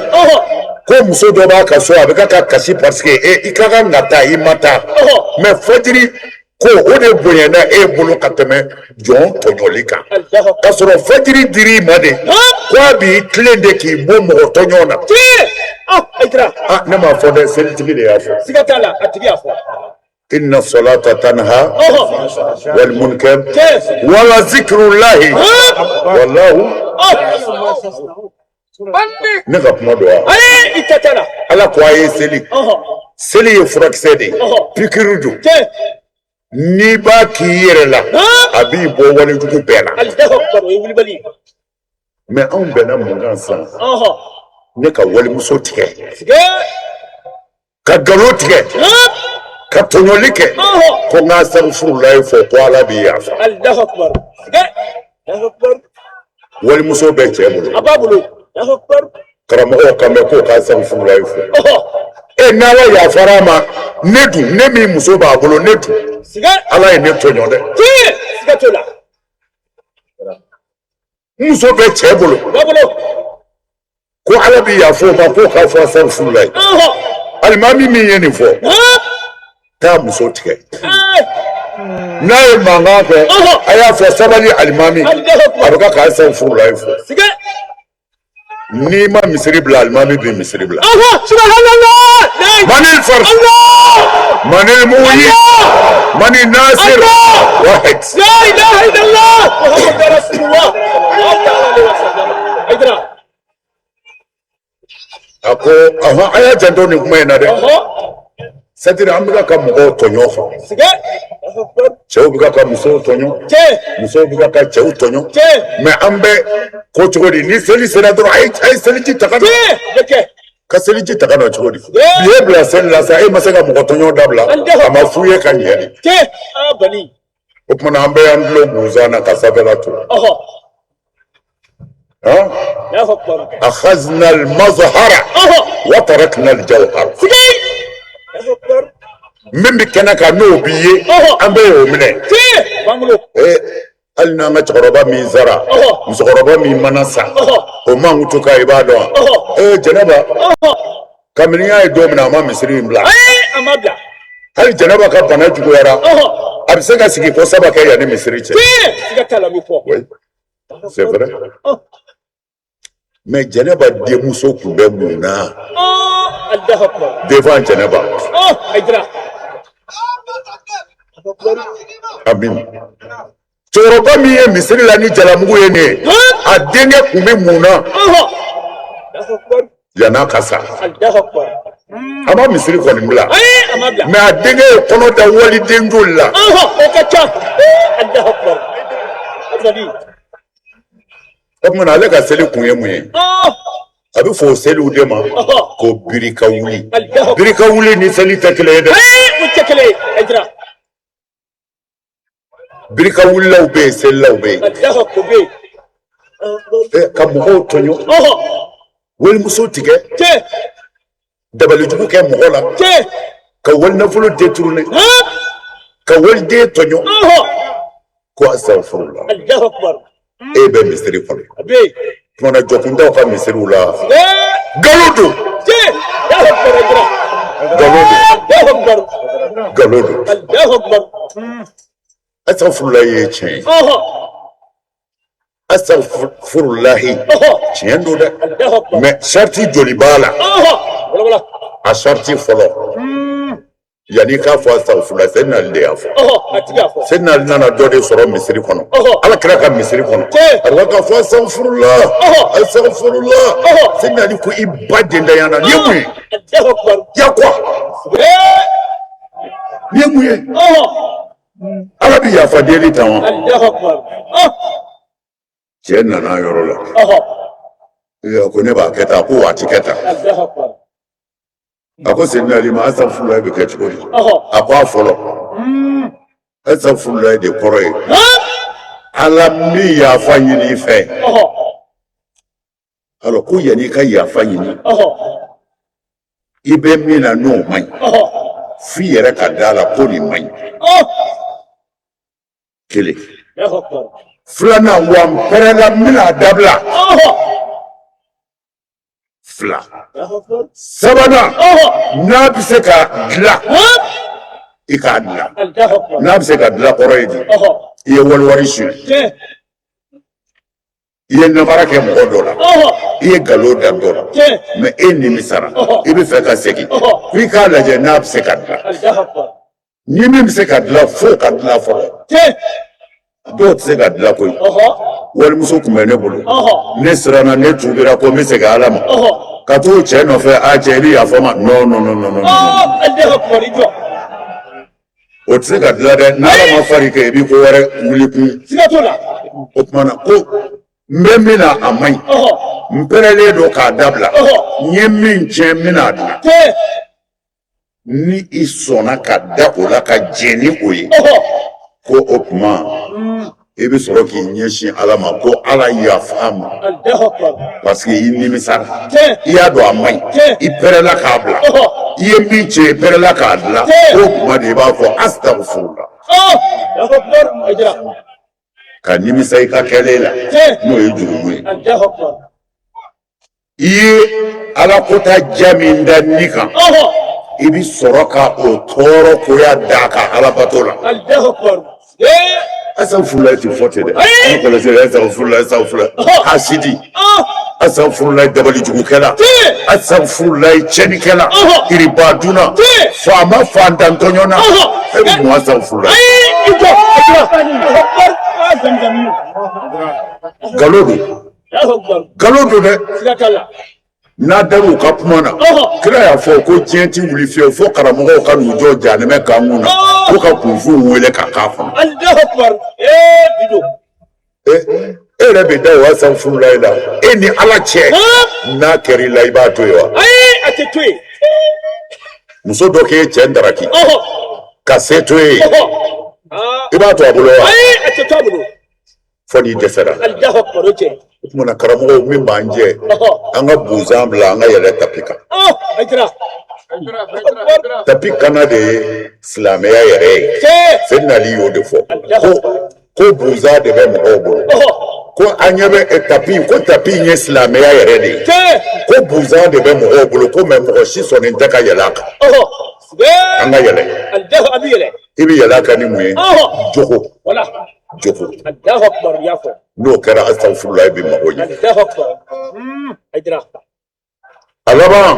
ko muso dɔ b'a ka so, a bɛ ka kasi parce que e i ka kan ka taa, i ma taa. Mais fajiri ko o de bonyana e bolo ka tɛmɛ jɔn tɔɲɔli kan. K'a sɔrɔ fajiri dir'i ma de ko a b'i tilen de k'i bɔ mɔgɔ tɔɲɔ na. Ah, ne m'a fɔ dɛ, selitigi de y'a fɔ. Siga t'a la, a tigi y'a fɔ. Inna salata tanha wal munkar wala zikrullahi wallahu. Ne ka kuma don wa? Ayi, i ta t'a la. Ala ko a ye seli. Seli ye furakisɛ de ye, pikiri don. N'i b'a k'i yɛrɛ la, a b'i bɔ walejugu bɛɛ la. Allahu akbar, o ye wulibali ye. Mais anw bɛnna mun kan sisan? Ne ka walimuso tigɛ, ka nkalon tigɛ, ka tɔɲɔli kɛ, ko n ka asafurulayi fɔ ko Ala b'i yafa. Allahu akbar. Walimuso bɛ cɛ bolo. A b'a bolo. Allahu akbar. Karamɔgɔw kan bɛ k'o ka asafurulayi fɔ. E n'Ala yafara a ma, ne dun, ne min muso b'a bolo, ne dun, Ala ye ne tɔɲɔ dɛ. Siga t'o la. Muso bɛ cɛ bolo. B'a bolo. Ko Ala bɛ yafa o ma k'o k'a fɔ asafurulayi. Alimami min ye nin fɔ, taa muso tigɛ. N'a ye mankan kɛ, a y'a fɔ sabali alimami, a bɛ ka asafurulayi fɔ. N'i ma misiri bila, alimami bɛ misiri bila. Manil fard, manil muyi, manil nasir, wahid. La ilaha illallah, Muhammadu rasulullah. Aidara. A ko ɔhɔn, a y'a janto nin kuma in na dɛ. C'est-à-dire an bɛ ka mɔgɔw tɔɲɔ fɔ. Cɛw bɛ ka musow tɔɲɔ. Musow bɛ ka cɛw tɔɲɔ. Mais an bɛ ko cogo di? Ni seli sera dɔrɔn, a ye seliji ta ka na. Ka seliji ta ka na cogo di? Bi e bila seli la sa, e ma se ka mɔgɔ tɔɲɔ dabila, a ma f'u ye ka ɲɛ de. O tuma na an bɛ y'an tulon bunzan na ka sanfɛla to. أخذنا المظهر وتركنا الجوهر. Min bɛ kɛnɛ kan n'o b'i ye, an bɛ y'o minɛ. Hali n'an ka cɛkɔrɔba min sara, musokɔrɔba min mana sa, o mankutu kan i b'a dɔn wa? Jɛnɛba, kabini y'a ye don min na, a ma misiri in bila. Hali jɛnɛba ka bana juguyara, a bɛ se ka sigi ko saba kɛ yanni misiri cɛ. C'est vrai. Mais Jɛnɛba denmuso tun bɛ mun na devant Jɛnɛba? Amin. Cɛkɔrɔba min ye misiri la ni jalamugu ye nin ye, a denkɛ tun bɛ mun na yann'a ka sa? A ma misiri kɔni bila, mais a denkɛ ye kɔnɔ da waliden joli la? O ka ca. O tuma na ale ka seli kun ye mun ye? A bɛ fɔ o seliw de ma ko birika wuli. Birika wuli ni seli tɛ kelen ye dɛ. O tɛ kelen ye. Birika wulilaw bɛ yen, selilaw bɛ yen. Ka mɔgɔw tɔɲɔ, walimuso tigɛ, dabalijugu kɛ mɔgɔ la, ka walinafolo détourner, ka waliden tɔɲɔ, ko asafurula. E bɛ misiri kɔnɔ. Tuma na jɔkundaw ka misiriw la, nkalon don. Nkalon don. Nkalon don. Asafurulayi ye tiɲɛ ye. Asafurulahi tiɲɛ don dɛ. Mais sariti joli b'a la? A sariti fɔlɔ, yanni k'a fɔ asafurulayi, Seyidina Ali de y'a fɔ. Seyidina Ali nana dɔ de sɔrɔ misiri kɔnɔ, Ala kira ka misiri kɔnɔ, a bɛ k'a fɔ asafurula, asafurula. Seyidina Ali ko i ba dentanya na, nin ye mun ye? Ya quoi? Nin ye mun ye? Ala bɛ yafa deli tan wa? Cɛ nana yɔrɔ la, ko ne b'a kɛ tan, ko wa a ti kɛ tan. A ko Seyidina Ali ma, asafurulayi bɛ kɛ cogo di? A ko a fɔlɔ, asafurulayi de kɔrɔ ye Ala n bɛ yafa ɲini i fɛ. Alors ko yanni i ka yafa ɲini, i bɛ min na n'o man ɲi, f'i yɛrɛ ka da la ko nin man ɲi. Kelen. Filanan, wa n pɛrɛla n bɛna a dabila. Fila. Sabanan, n'a bɛ se ka dilan, i k'a dilan. N'a bɛ se ka dilan kɔrɔ ye di? I ye waliwari suɲɛ, i ye namara kɛ mɔgɔ dɔ la, i ye nkalon da dɔ la, mais e nimisara, i bɛ fɛ ka segin, f'i k'a lajɛ n'a bɛ se ka dilan. Ni min bɛ se ka dilan, f'o ka dilan fɔlɔ. Dɔw tɛ se ka dilan koyi. Walimuso tun bɛ ne bolo, ne siranna, ne tuubira ko n bɛ segin Ala ma ka t'o cɛ nɔfɛ. A cɛ, i bɛ yafa n ma. Non, non, non, non, non, o tɛ se ka dilan dɛ. N'Ala ma far'i kan, i bɛ ko wɛrɛ wuli kun. O tuma na ko n bɛ min na a man ɲi, n pɛrɛlen don k'a dabila, n ye min tiɲɛ, n bɛna a dilan. Ni i sɔnna ka da o la ka jɛn ni o ye, ko o tuma i bɛ sɔrɔ k'i ɲɛsin Ala ma ko Ala yafa n ma, parce que i nimisara, i y'a dɔn a man ɲi, i pɛrɛla k'a bila, i ye min tiɲɛ, i pɛrɛla k'a dilan. O tuma de i b'a fɔ astagfurula, ka nimisa i ka kɛlen la, n'o ye jurumu ye. I ye Ala kota ja min da ni kan, i bɛ sɔrɔ ka o tɔɔrɔ koya da kan Alabato la. Asafurulayi tɛ fɔ ten dɛ. An kɔlɔsi, asafurulayi, asafurulayi, hasidi, asafurulayi, dabalijugukɛla, asafurulayi, tiɲɛnikɛla, iribadunna, faama fantan tɔɲɔna, e bɛ mun asafurulayi? Nkalon don. Nkalon don dɛ. N'a dar'u ka kuma na, kira y'a fɔ ko diɲɛ ti wuli fiyewu fo karamɔgɔw ka n'u jɔ jahanɛmɛ kankun na ko ka kunfinw wele ka k'a kɔnɔ. E yɛrɛ bɛ da o asafurulayi la, e ni Ala cɛ, n'a kɛra i la, i b'a to yen wa? Ayi, a tɛ to yen. Muso dɔ k'e cɛ ndaraki ka se to e ye, i b'a to a bolo wa? Ayi, a tɛ to a bolo. Fo n'i dɛsɛra. Alahu akibaru, cɛ. O tuma na karamɔgɔw, min b'an jɛ, an ka buzan bila, an ka yɛlɛ tapi kan. Tapi kana de ye silamɛya yɛrɛ ye. Seyidina Ali y'o de fɔ ko buzan de bɛ mɔgɔw bolo, ko an ɲɛ bɛ tapi, ko tapi in ye silamɛya yɛrɛ de ye, ko buzan de bɛ mɔgɔw bolo, ko mais mɔgɔ si sɔnnen tɛ ka yɛlɛ a kan. An ka yɛlɛ. I bɛ yɛlɛ a kan ni mun ye? Jogo, jogo. N'o kɛra, asafurulayi bɛ mago ɲɛ. A laban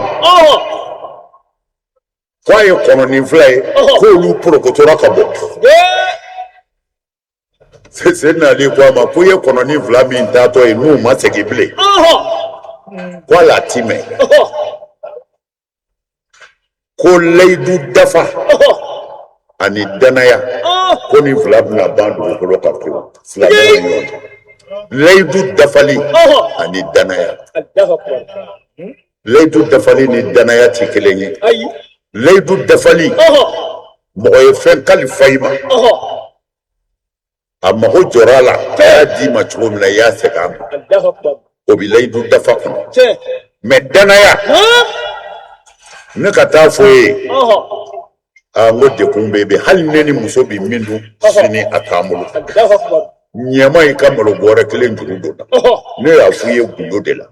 ko a ye kɔnɔnin fila ye, k'olu porokotora ka bɔ. Seyidina Ali ko a ma ko i ye kɔnɔnin fila min taatɔ ye, n'u ma segin bilen, ko hali a ti mɛn ko layidu dafa ani danaya, ko nin fila bɛna ban dugukolo kan pewu silamɛw ni ɲɔgɔn cɛ. Layidu dafali ani danaya, layidu dafali ni danaya tɛ kelen ye. Layidu dafali, mɔgɔ ye fɛn kalifa i ma, a mago jɔra a la, a y'a d'i ma cogo min na, i y'a segin a ma, o bɛ layidu dafa kɔnɔ. Mais danaya, ne ka taa fɔ e ye, aa, n ko degun bɛ yen, hali ne ni muso bɛ min dun sini, a t'an bolo, ɲɛma i ka malo bɔrɛ kelen juru don na, ne y'a f'i ye gundo de la,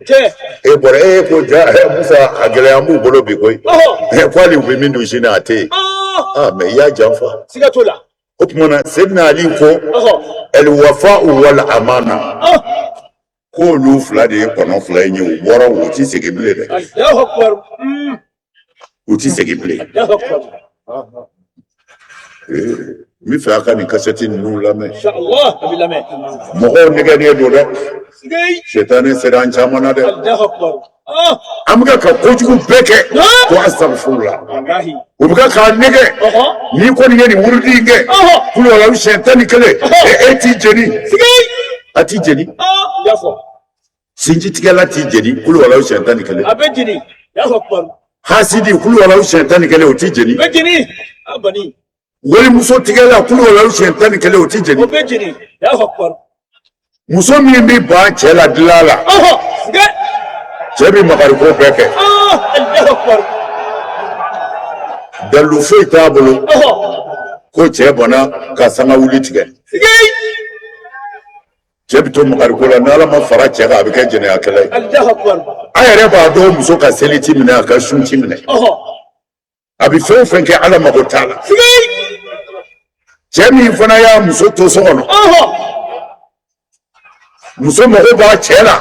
e bɔra e ko ja Musa, a gɛlɛya b'u bolo bi koyi, ko hali u bɛ min dun sini a tɛ yen. Aa, mais i y'a janfa. Siga t'o la. O tuma na Seyidina Ali ko ɛliwafa wal amana, k'olu fila de ye kɔnɔ fila in ye, u bɔra, u ti segin bilen dɛ, u ti segin bilen. N bɛ fɛ a ka nin kasɛti ninnu lamɛn. Mɔgɔw nɛgɛnnen don dɛ, sitanɛ sera an caman na dɛ. An bɛ ka kojugu bɛɛ kɛ ko asafurula, u bɛ k'an nɛgɛ. N'i kɔni ye nin wurudi in kɛ kuluwalawu siɲɛ 11, e t'i jeni, a t'i jeni. Sinjitigɛla t'i jeni kuluwalawu siɲɛ 11. A bɛ jeni. Hasidi, kuluwalawu siɲɛ 11, o t'i jeni. Walimuso tigɛla, kuluwalawu siɲɛ 11, o t'i jeni. O bɛ jeni. Muso min bɛ ban cɛ la dilan la. Cɛ bɛ makariko bɛɛ kɛ. Dalilu foyi t'a bolo ko cɛ banna ka sanga wuli tigɛ. Cɛ bɛ to makariko la, n'Ala ma fara cɛ kan, a bɛ kɛ jɛnɛyakɛla ye. A yɛrɛ b'a dɔn muso ka seli ti minɛ, a ka sun ti minɛ, a bɛ fɛn o fɛn kɛ, Ala mago t'a la. Cɛ min fana y'a muso to so kɔnɔ, muso mago b'a cɛ la,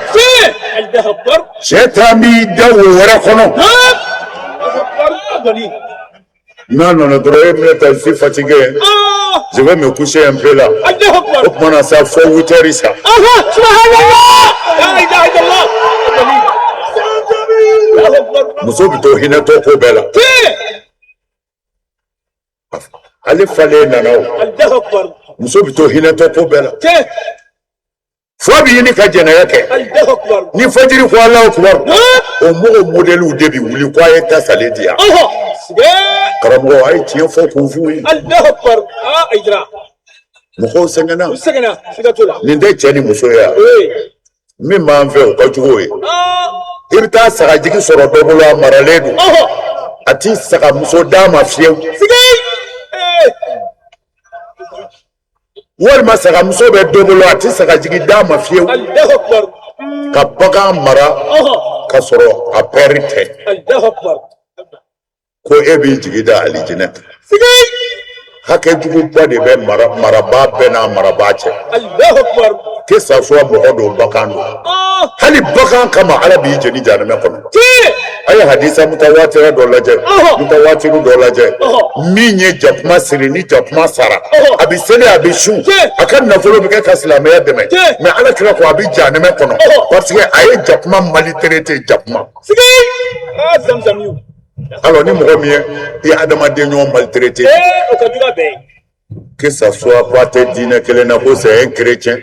cɛ taa b'i da wo wɛrɛ kɔnɔ. N'a nana dɔrɔn, e minɛ ta, je suis fatigué, je vais me coucher un peu là. O tuma na sa, fo 8 heures sa. Muso bɛ to hinɛtɔ ko bɛɛ la. Ale falen nana o. Muso bɛ to hinɛtɔ ko bɛɛ la. Fo a bɛ ɲini ka jɛnɛya kɛ. Ni fajiri ko Alahu akubar, o mɔgɔ modɛliw de bɛ wuli ko a ye tasalen di yan. Karamɔgɔ, a ye tiɲɛ fɔ kunfinw ye. Mɔgɔw sɛgɛnna. Nin tɛ cɛ ni muso ye wa? Min b'an fɛ, o ka jugu o ye. I bɛ taa sagajigi sɔrɔ dɔ bolo, a maralen don, a ti sagamuso d'a ma fiyewu. Walima sagamuso bɛ dɔ bolo, a ti sagajigi d'a ma fiyewu. Ka bagan mara ka sɔrɔ a pɛri tɛ, ko e b'i jigi da alijinɛ kan. Hakɛ juguba de bɛ marabaa bɛɛ n'a marabaa cɛ, que ça soit mɔgɔ don, bagan don, hali bagan kama Ala b'i jeni jahanamɛ kɔnɔ. A ye hadisa mutawatira dɔ lajɛ, mutawatiru dɔ lajɛ, min ye jakuma siri, ni jakuma sara, a bɛ seli, a bɛ sun, a ka nafolo bɛ kɛ ka silamɛya dɛmɛ, mais Ala kira ko a bɛ jahanamɛ kɔnɔ parce que a ye jakuma maltraité, jakuma. Alors ni mɔgɔ min ye i adamaden ɲɔgɔn maltraité, que ça soit pas tɛ diinɛ kelen na, ko c'est un chrétien,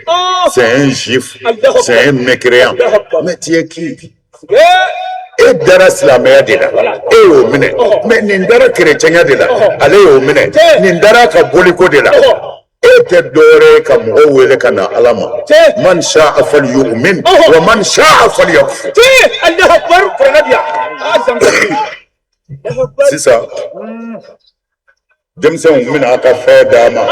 c'est un juif, c'est un mécréant, mais tu es qui? E dara silamɛya de la, e y'o minɛ, mais nin dara chrétienya de la, ale y'o minɛ, nin dara ka boliko de la. E tɛ dɔwɛrɛ ye ka mɔgɔw wele ka na Ala ma. Man sha'a falyu'min wa man sha'a falyakfur. Sisan denmisɛnw bɛna a ka fɛn d'a ma.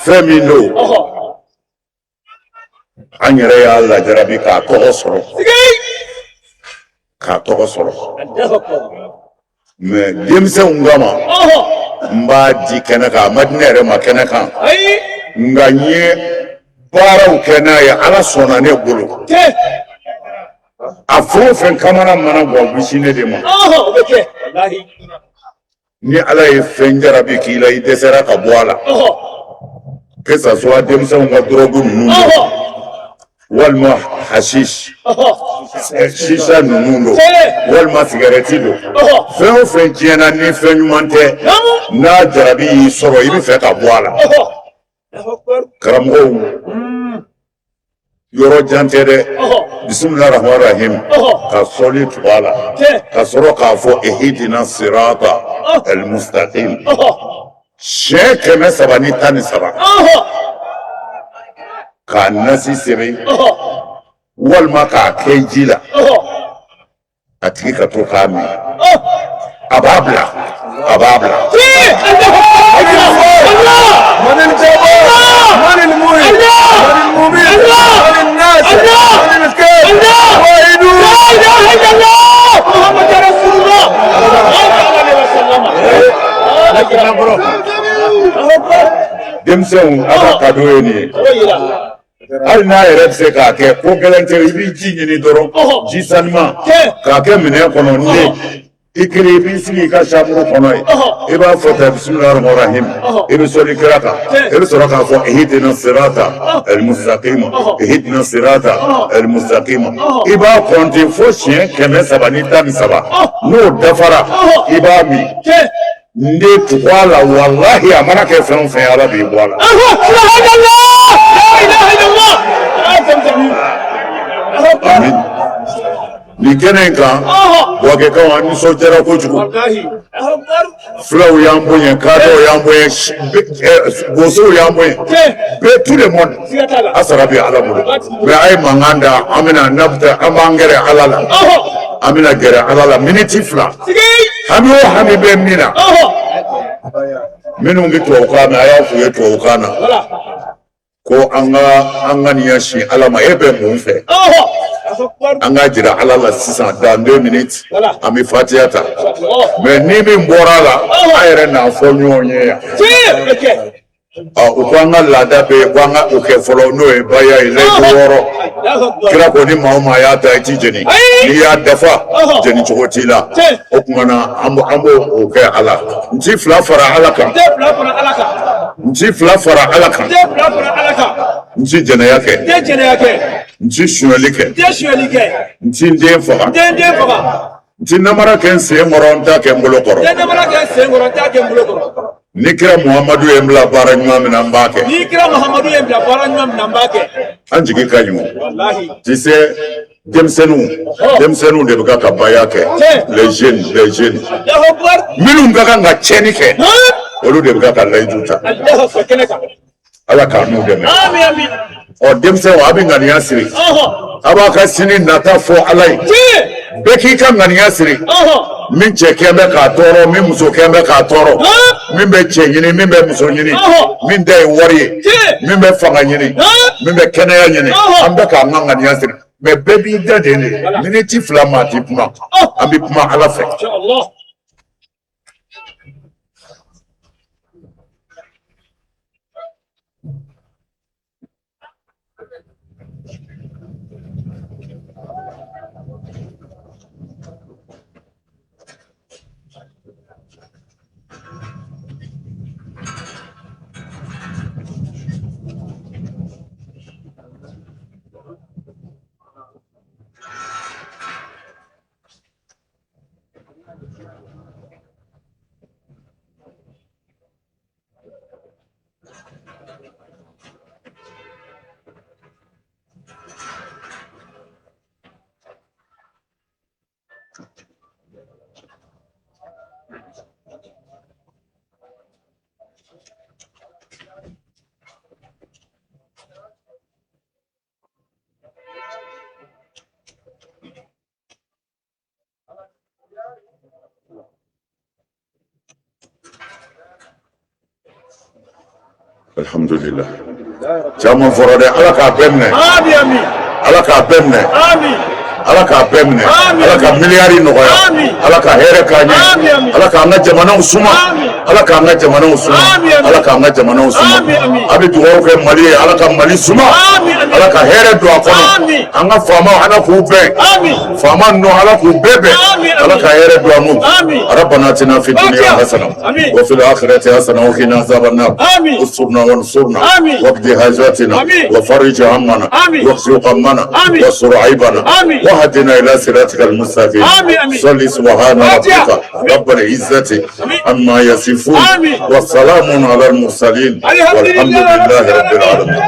Fɛn min don, an yɛrɛ y'a lajarabi k'a tɔgɔ sɔrɔ, k'a tɔgɔ sɔrɔ, mais denmisɛnw kama n b'a di kɛnɛ kan. A ma di ne yɛrɛ ma kɛnɛ kan, nka n ye baaraw kɛ n'a ye, Ala sɔnna ne bolo. A fɛn o fɛn kamana mana bɔ, a bɛ sin ne de ma. Ni Ala ye fɛn jarabi k'i la, i dɛsɛra ka bɔ a la, que ça soit denmisɛnw ka dɔrɔgu ninnu don, walima hashish, shisha ninnu don, walima sigɛrɛti don, fɛn o fɛn tiɲɛna ni fɛn ɲuman tɛ, n'a jarabi y'i sɔrɔ, i bɛ fɛ ka bɔ a la. Karamɔgɔw, yɔrɔ jan tɛ dɛ. Bisimila rahman rahim, ka sɔli tugu a la, ka sɔrɔ k'a fɔ ehidina sirata almustaqim siɲɛ 313, k'a nasi sɛbɛn walima k'a kɛ ji la, a tigi ka to k'a min, a b'a bila, a b'a bila. Denmisɛnw, a ka kado ye nin ye. Hali n'a yɛrɛ bɛ se k'a kɛ, ko gɛlɛn tɛ. I b'i ji ɲini dɔrɔn, ji sanuman, k'a kɛ minɛn kɔnɔ. Ne i kelen, i b'i sigi i ka chambre kɔnɔ yen, i b'a fɔ ta bisimilahi rahmani rahim, i bɛ sɔli kira kan, i bɛ sɔrɔ k'a fɔ ihdina sirata almustaqima, ihdina sirata almustaqima. I b'a kɔnte fo siɲɛ 313. N'o dafara, i b'a min. N den, tugu a la, walahi, a mana kɛ fɛn o fɛn ye, Ala b'i bɔ a la. Amin. Nin kɛnɛ in kan, Buwakɛkaw, an nisɔndiyara kojugu. Fulaw y'an bonya, kadɔw y'an bonya, bosow y'an bonya, bɛɛ, tout le monde. A sara bɛ Ala bolo. Mais a ye mankan da, an bɛna n'a bɛ taa, an b'an gɛrɛ Ala la, an bɛna gɛrɛ Ala la miniti 2. Hami o hami bɛ min na, minnu bɛ tubabukan mɛn, a y'a f'u ye tubabukan na ko an ka an ŋaniya sin Ala ma. E bɛ mun fɛ? An ka jira Ala la sisan, dans 2 minutes an bɛ fatiya ta. Mais ni min bɔra a la, an yɛrɛ n'a fɔ ɲɔgɔn ye yan. U ko an ka laada bɛ yen ko an ka o kɛ fɔlɔ, n'o ye baya ye, layidu 6. Kira ko ni maa o maa y'a ta, i ti jeni. N'i y'a dafa, jeni cogo t'i la. O tuma na an b'o kɛ a la. N ti 2 fara Ala kan, n ti 2 fara Ala kan, n ti jɛnɛya kɛ, n ti sonyɛli kɛ, n ti n den faga, n ti namara kɛ n sen kɔrɔ, n t'a kɛ n bolo kɔrɔ. Ni kira Muhamadu ye n bila baara ɲuman min na, n b'a kɛ. Ni kira Muhamadu ye n bila baara ɲuman min na, n b'a kɛ. An jigi ka ɲi o. Walahi. Tu sais, denmisɛnninw de bɛ ka baya kɛ, les jeunes, les jeunes. Allahu Akbar. Minnu ka kan ka tiɲɛni kɛ, olu de bɛ ka layidu ta. Allahu Akbar kɛnɛ kan. Ala k'an n'u dɛmɛ. Ami ami. Ɔ denmisɛnw, a bɛ ŋaniya siri. A b'a ka sini nata fɔ Ala ye. Bɛɛ k'i ka ŋaniya siri. Min cɛ kɛn bɛ k'a tɔɔrɔ, min muso kɛn bɛ k'a tɔɔrɔ, min bɛ cɛ ɲini, min bɛ muso ɲini, min ta ye wari ye, min bɛ fanga ɲini, min bɛ kɛnɛya ɲini, an bɛ k'an ka ŋaniya siri. Mais bɛɛ b'i da de miniti 2, maa ti kuma, an bɛ kuma Ala fɛ. Inshallah. Alhamdulillah. Caman fɔra dɛ, Ala k'a bɛɛ minɛ. Ami ami. Ala k'a bɛɛ minɛ. Ami. Ala k'a bɛɛ minɛ. Amin. Ala ka miliyari nɔgɔya. Amin. Ala ka hɛrɛ k'an ɲɛ. Amin, amin. Ala k'an ka jamanaw suma. Amin. Ala k'an ka jamanaw suma. Amin, amin. Ala k'an ka jamanaw suma. Amin, amin. A bɛ dugawu kɛ Mali ye, Ala ka Mali suma. Amin, amin. Ala ka hɛrɛ don a kɔnɔ. Amin. An ka faamaw, Ala k'u bɛn. Ami. Faama ninnu, Ala k'u bɛɛ bɛn. Amin, amin. Ala ka hɛrɛ don an n'u. Amin. ربنا اتنا في الدنيا Fatiha. حسنة Amin. وفي الآخرة حسنة وقنا عذاب النار. Amin. استرنا وانصرنا Amin. واقض حاجاتنا Amin. وفرج همنا Amin. واخزي غمنا Amin. واستر عيبنا Amin. واهدنا إلى صراطك المستقيم. Amin, amin. صل سبحان Fatiha. ربك رب العزة Amin. عما يصفون Amin. وسلام على المرسلين الحمد والحمد لله لله رب رب العالمين.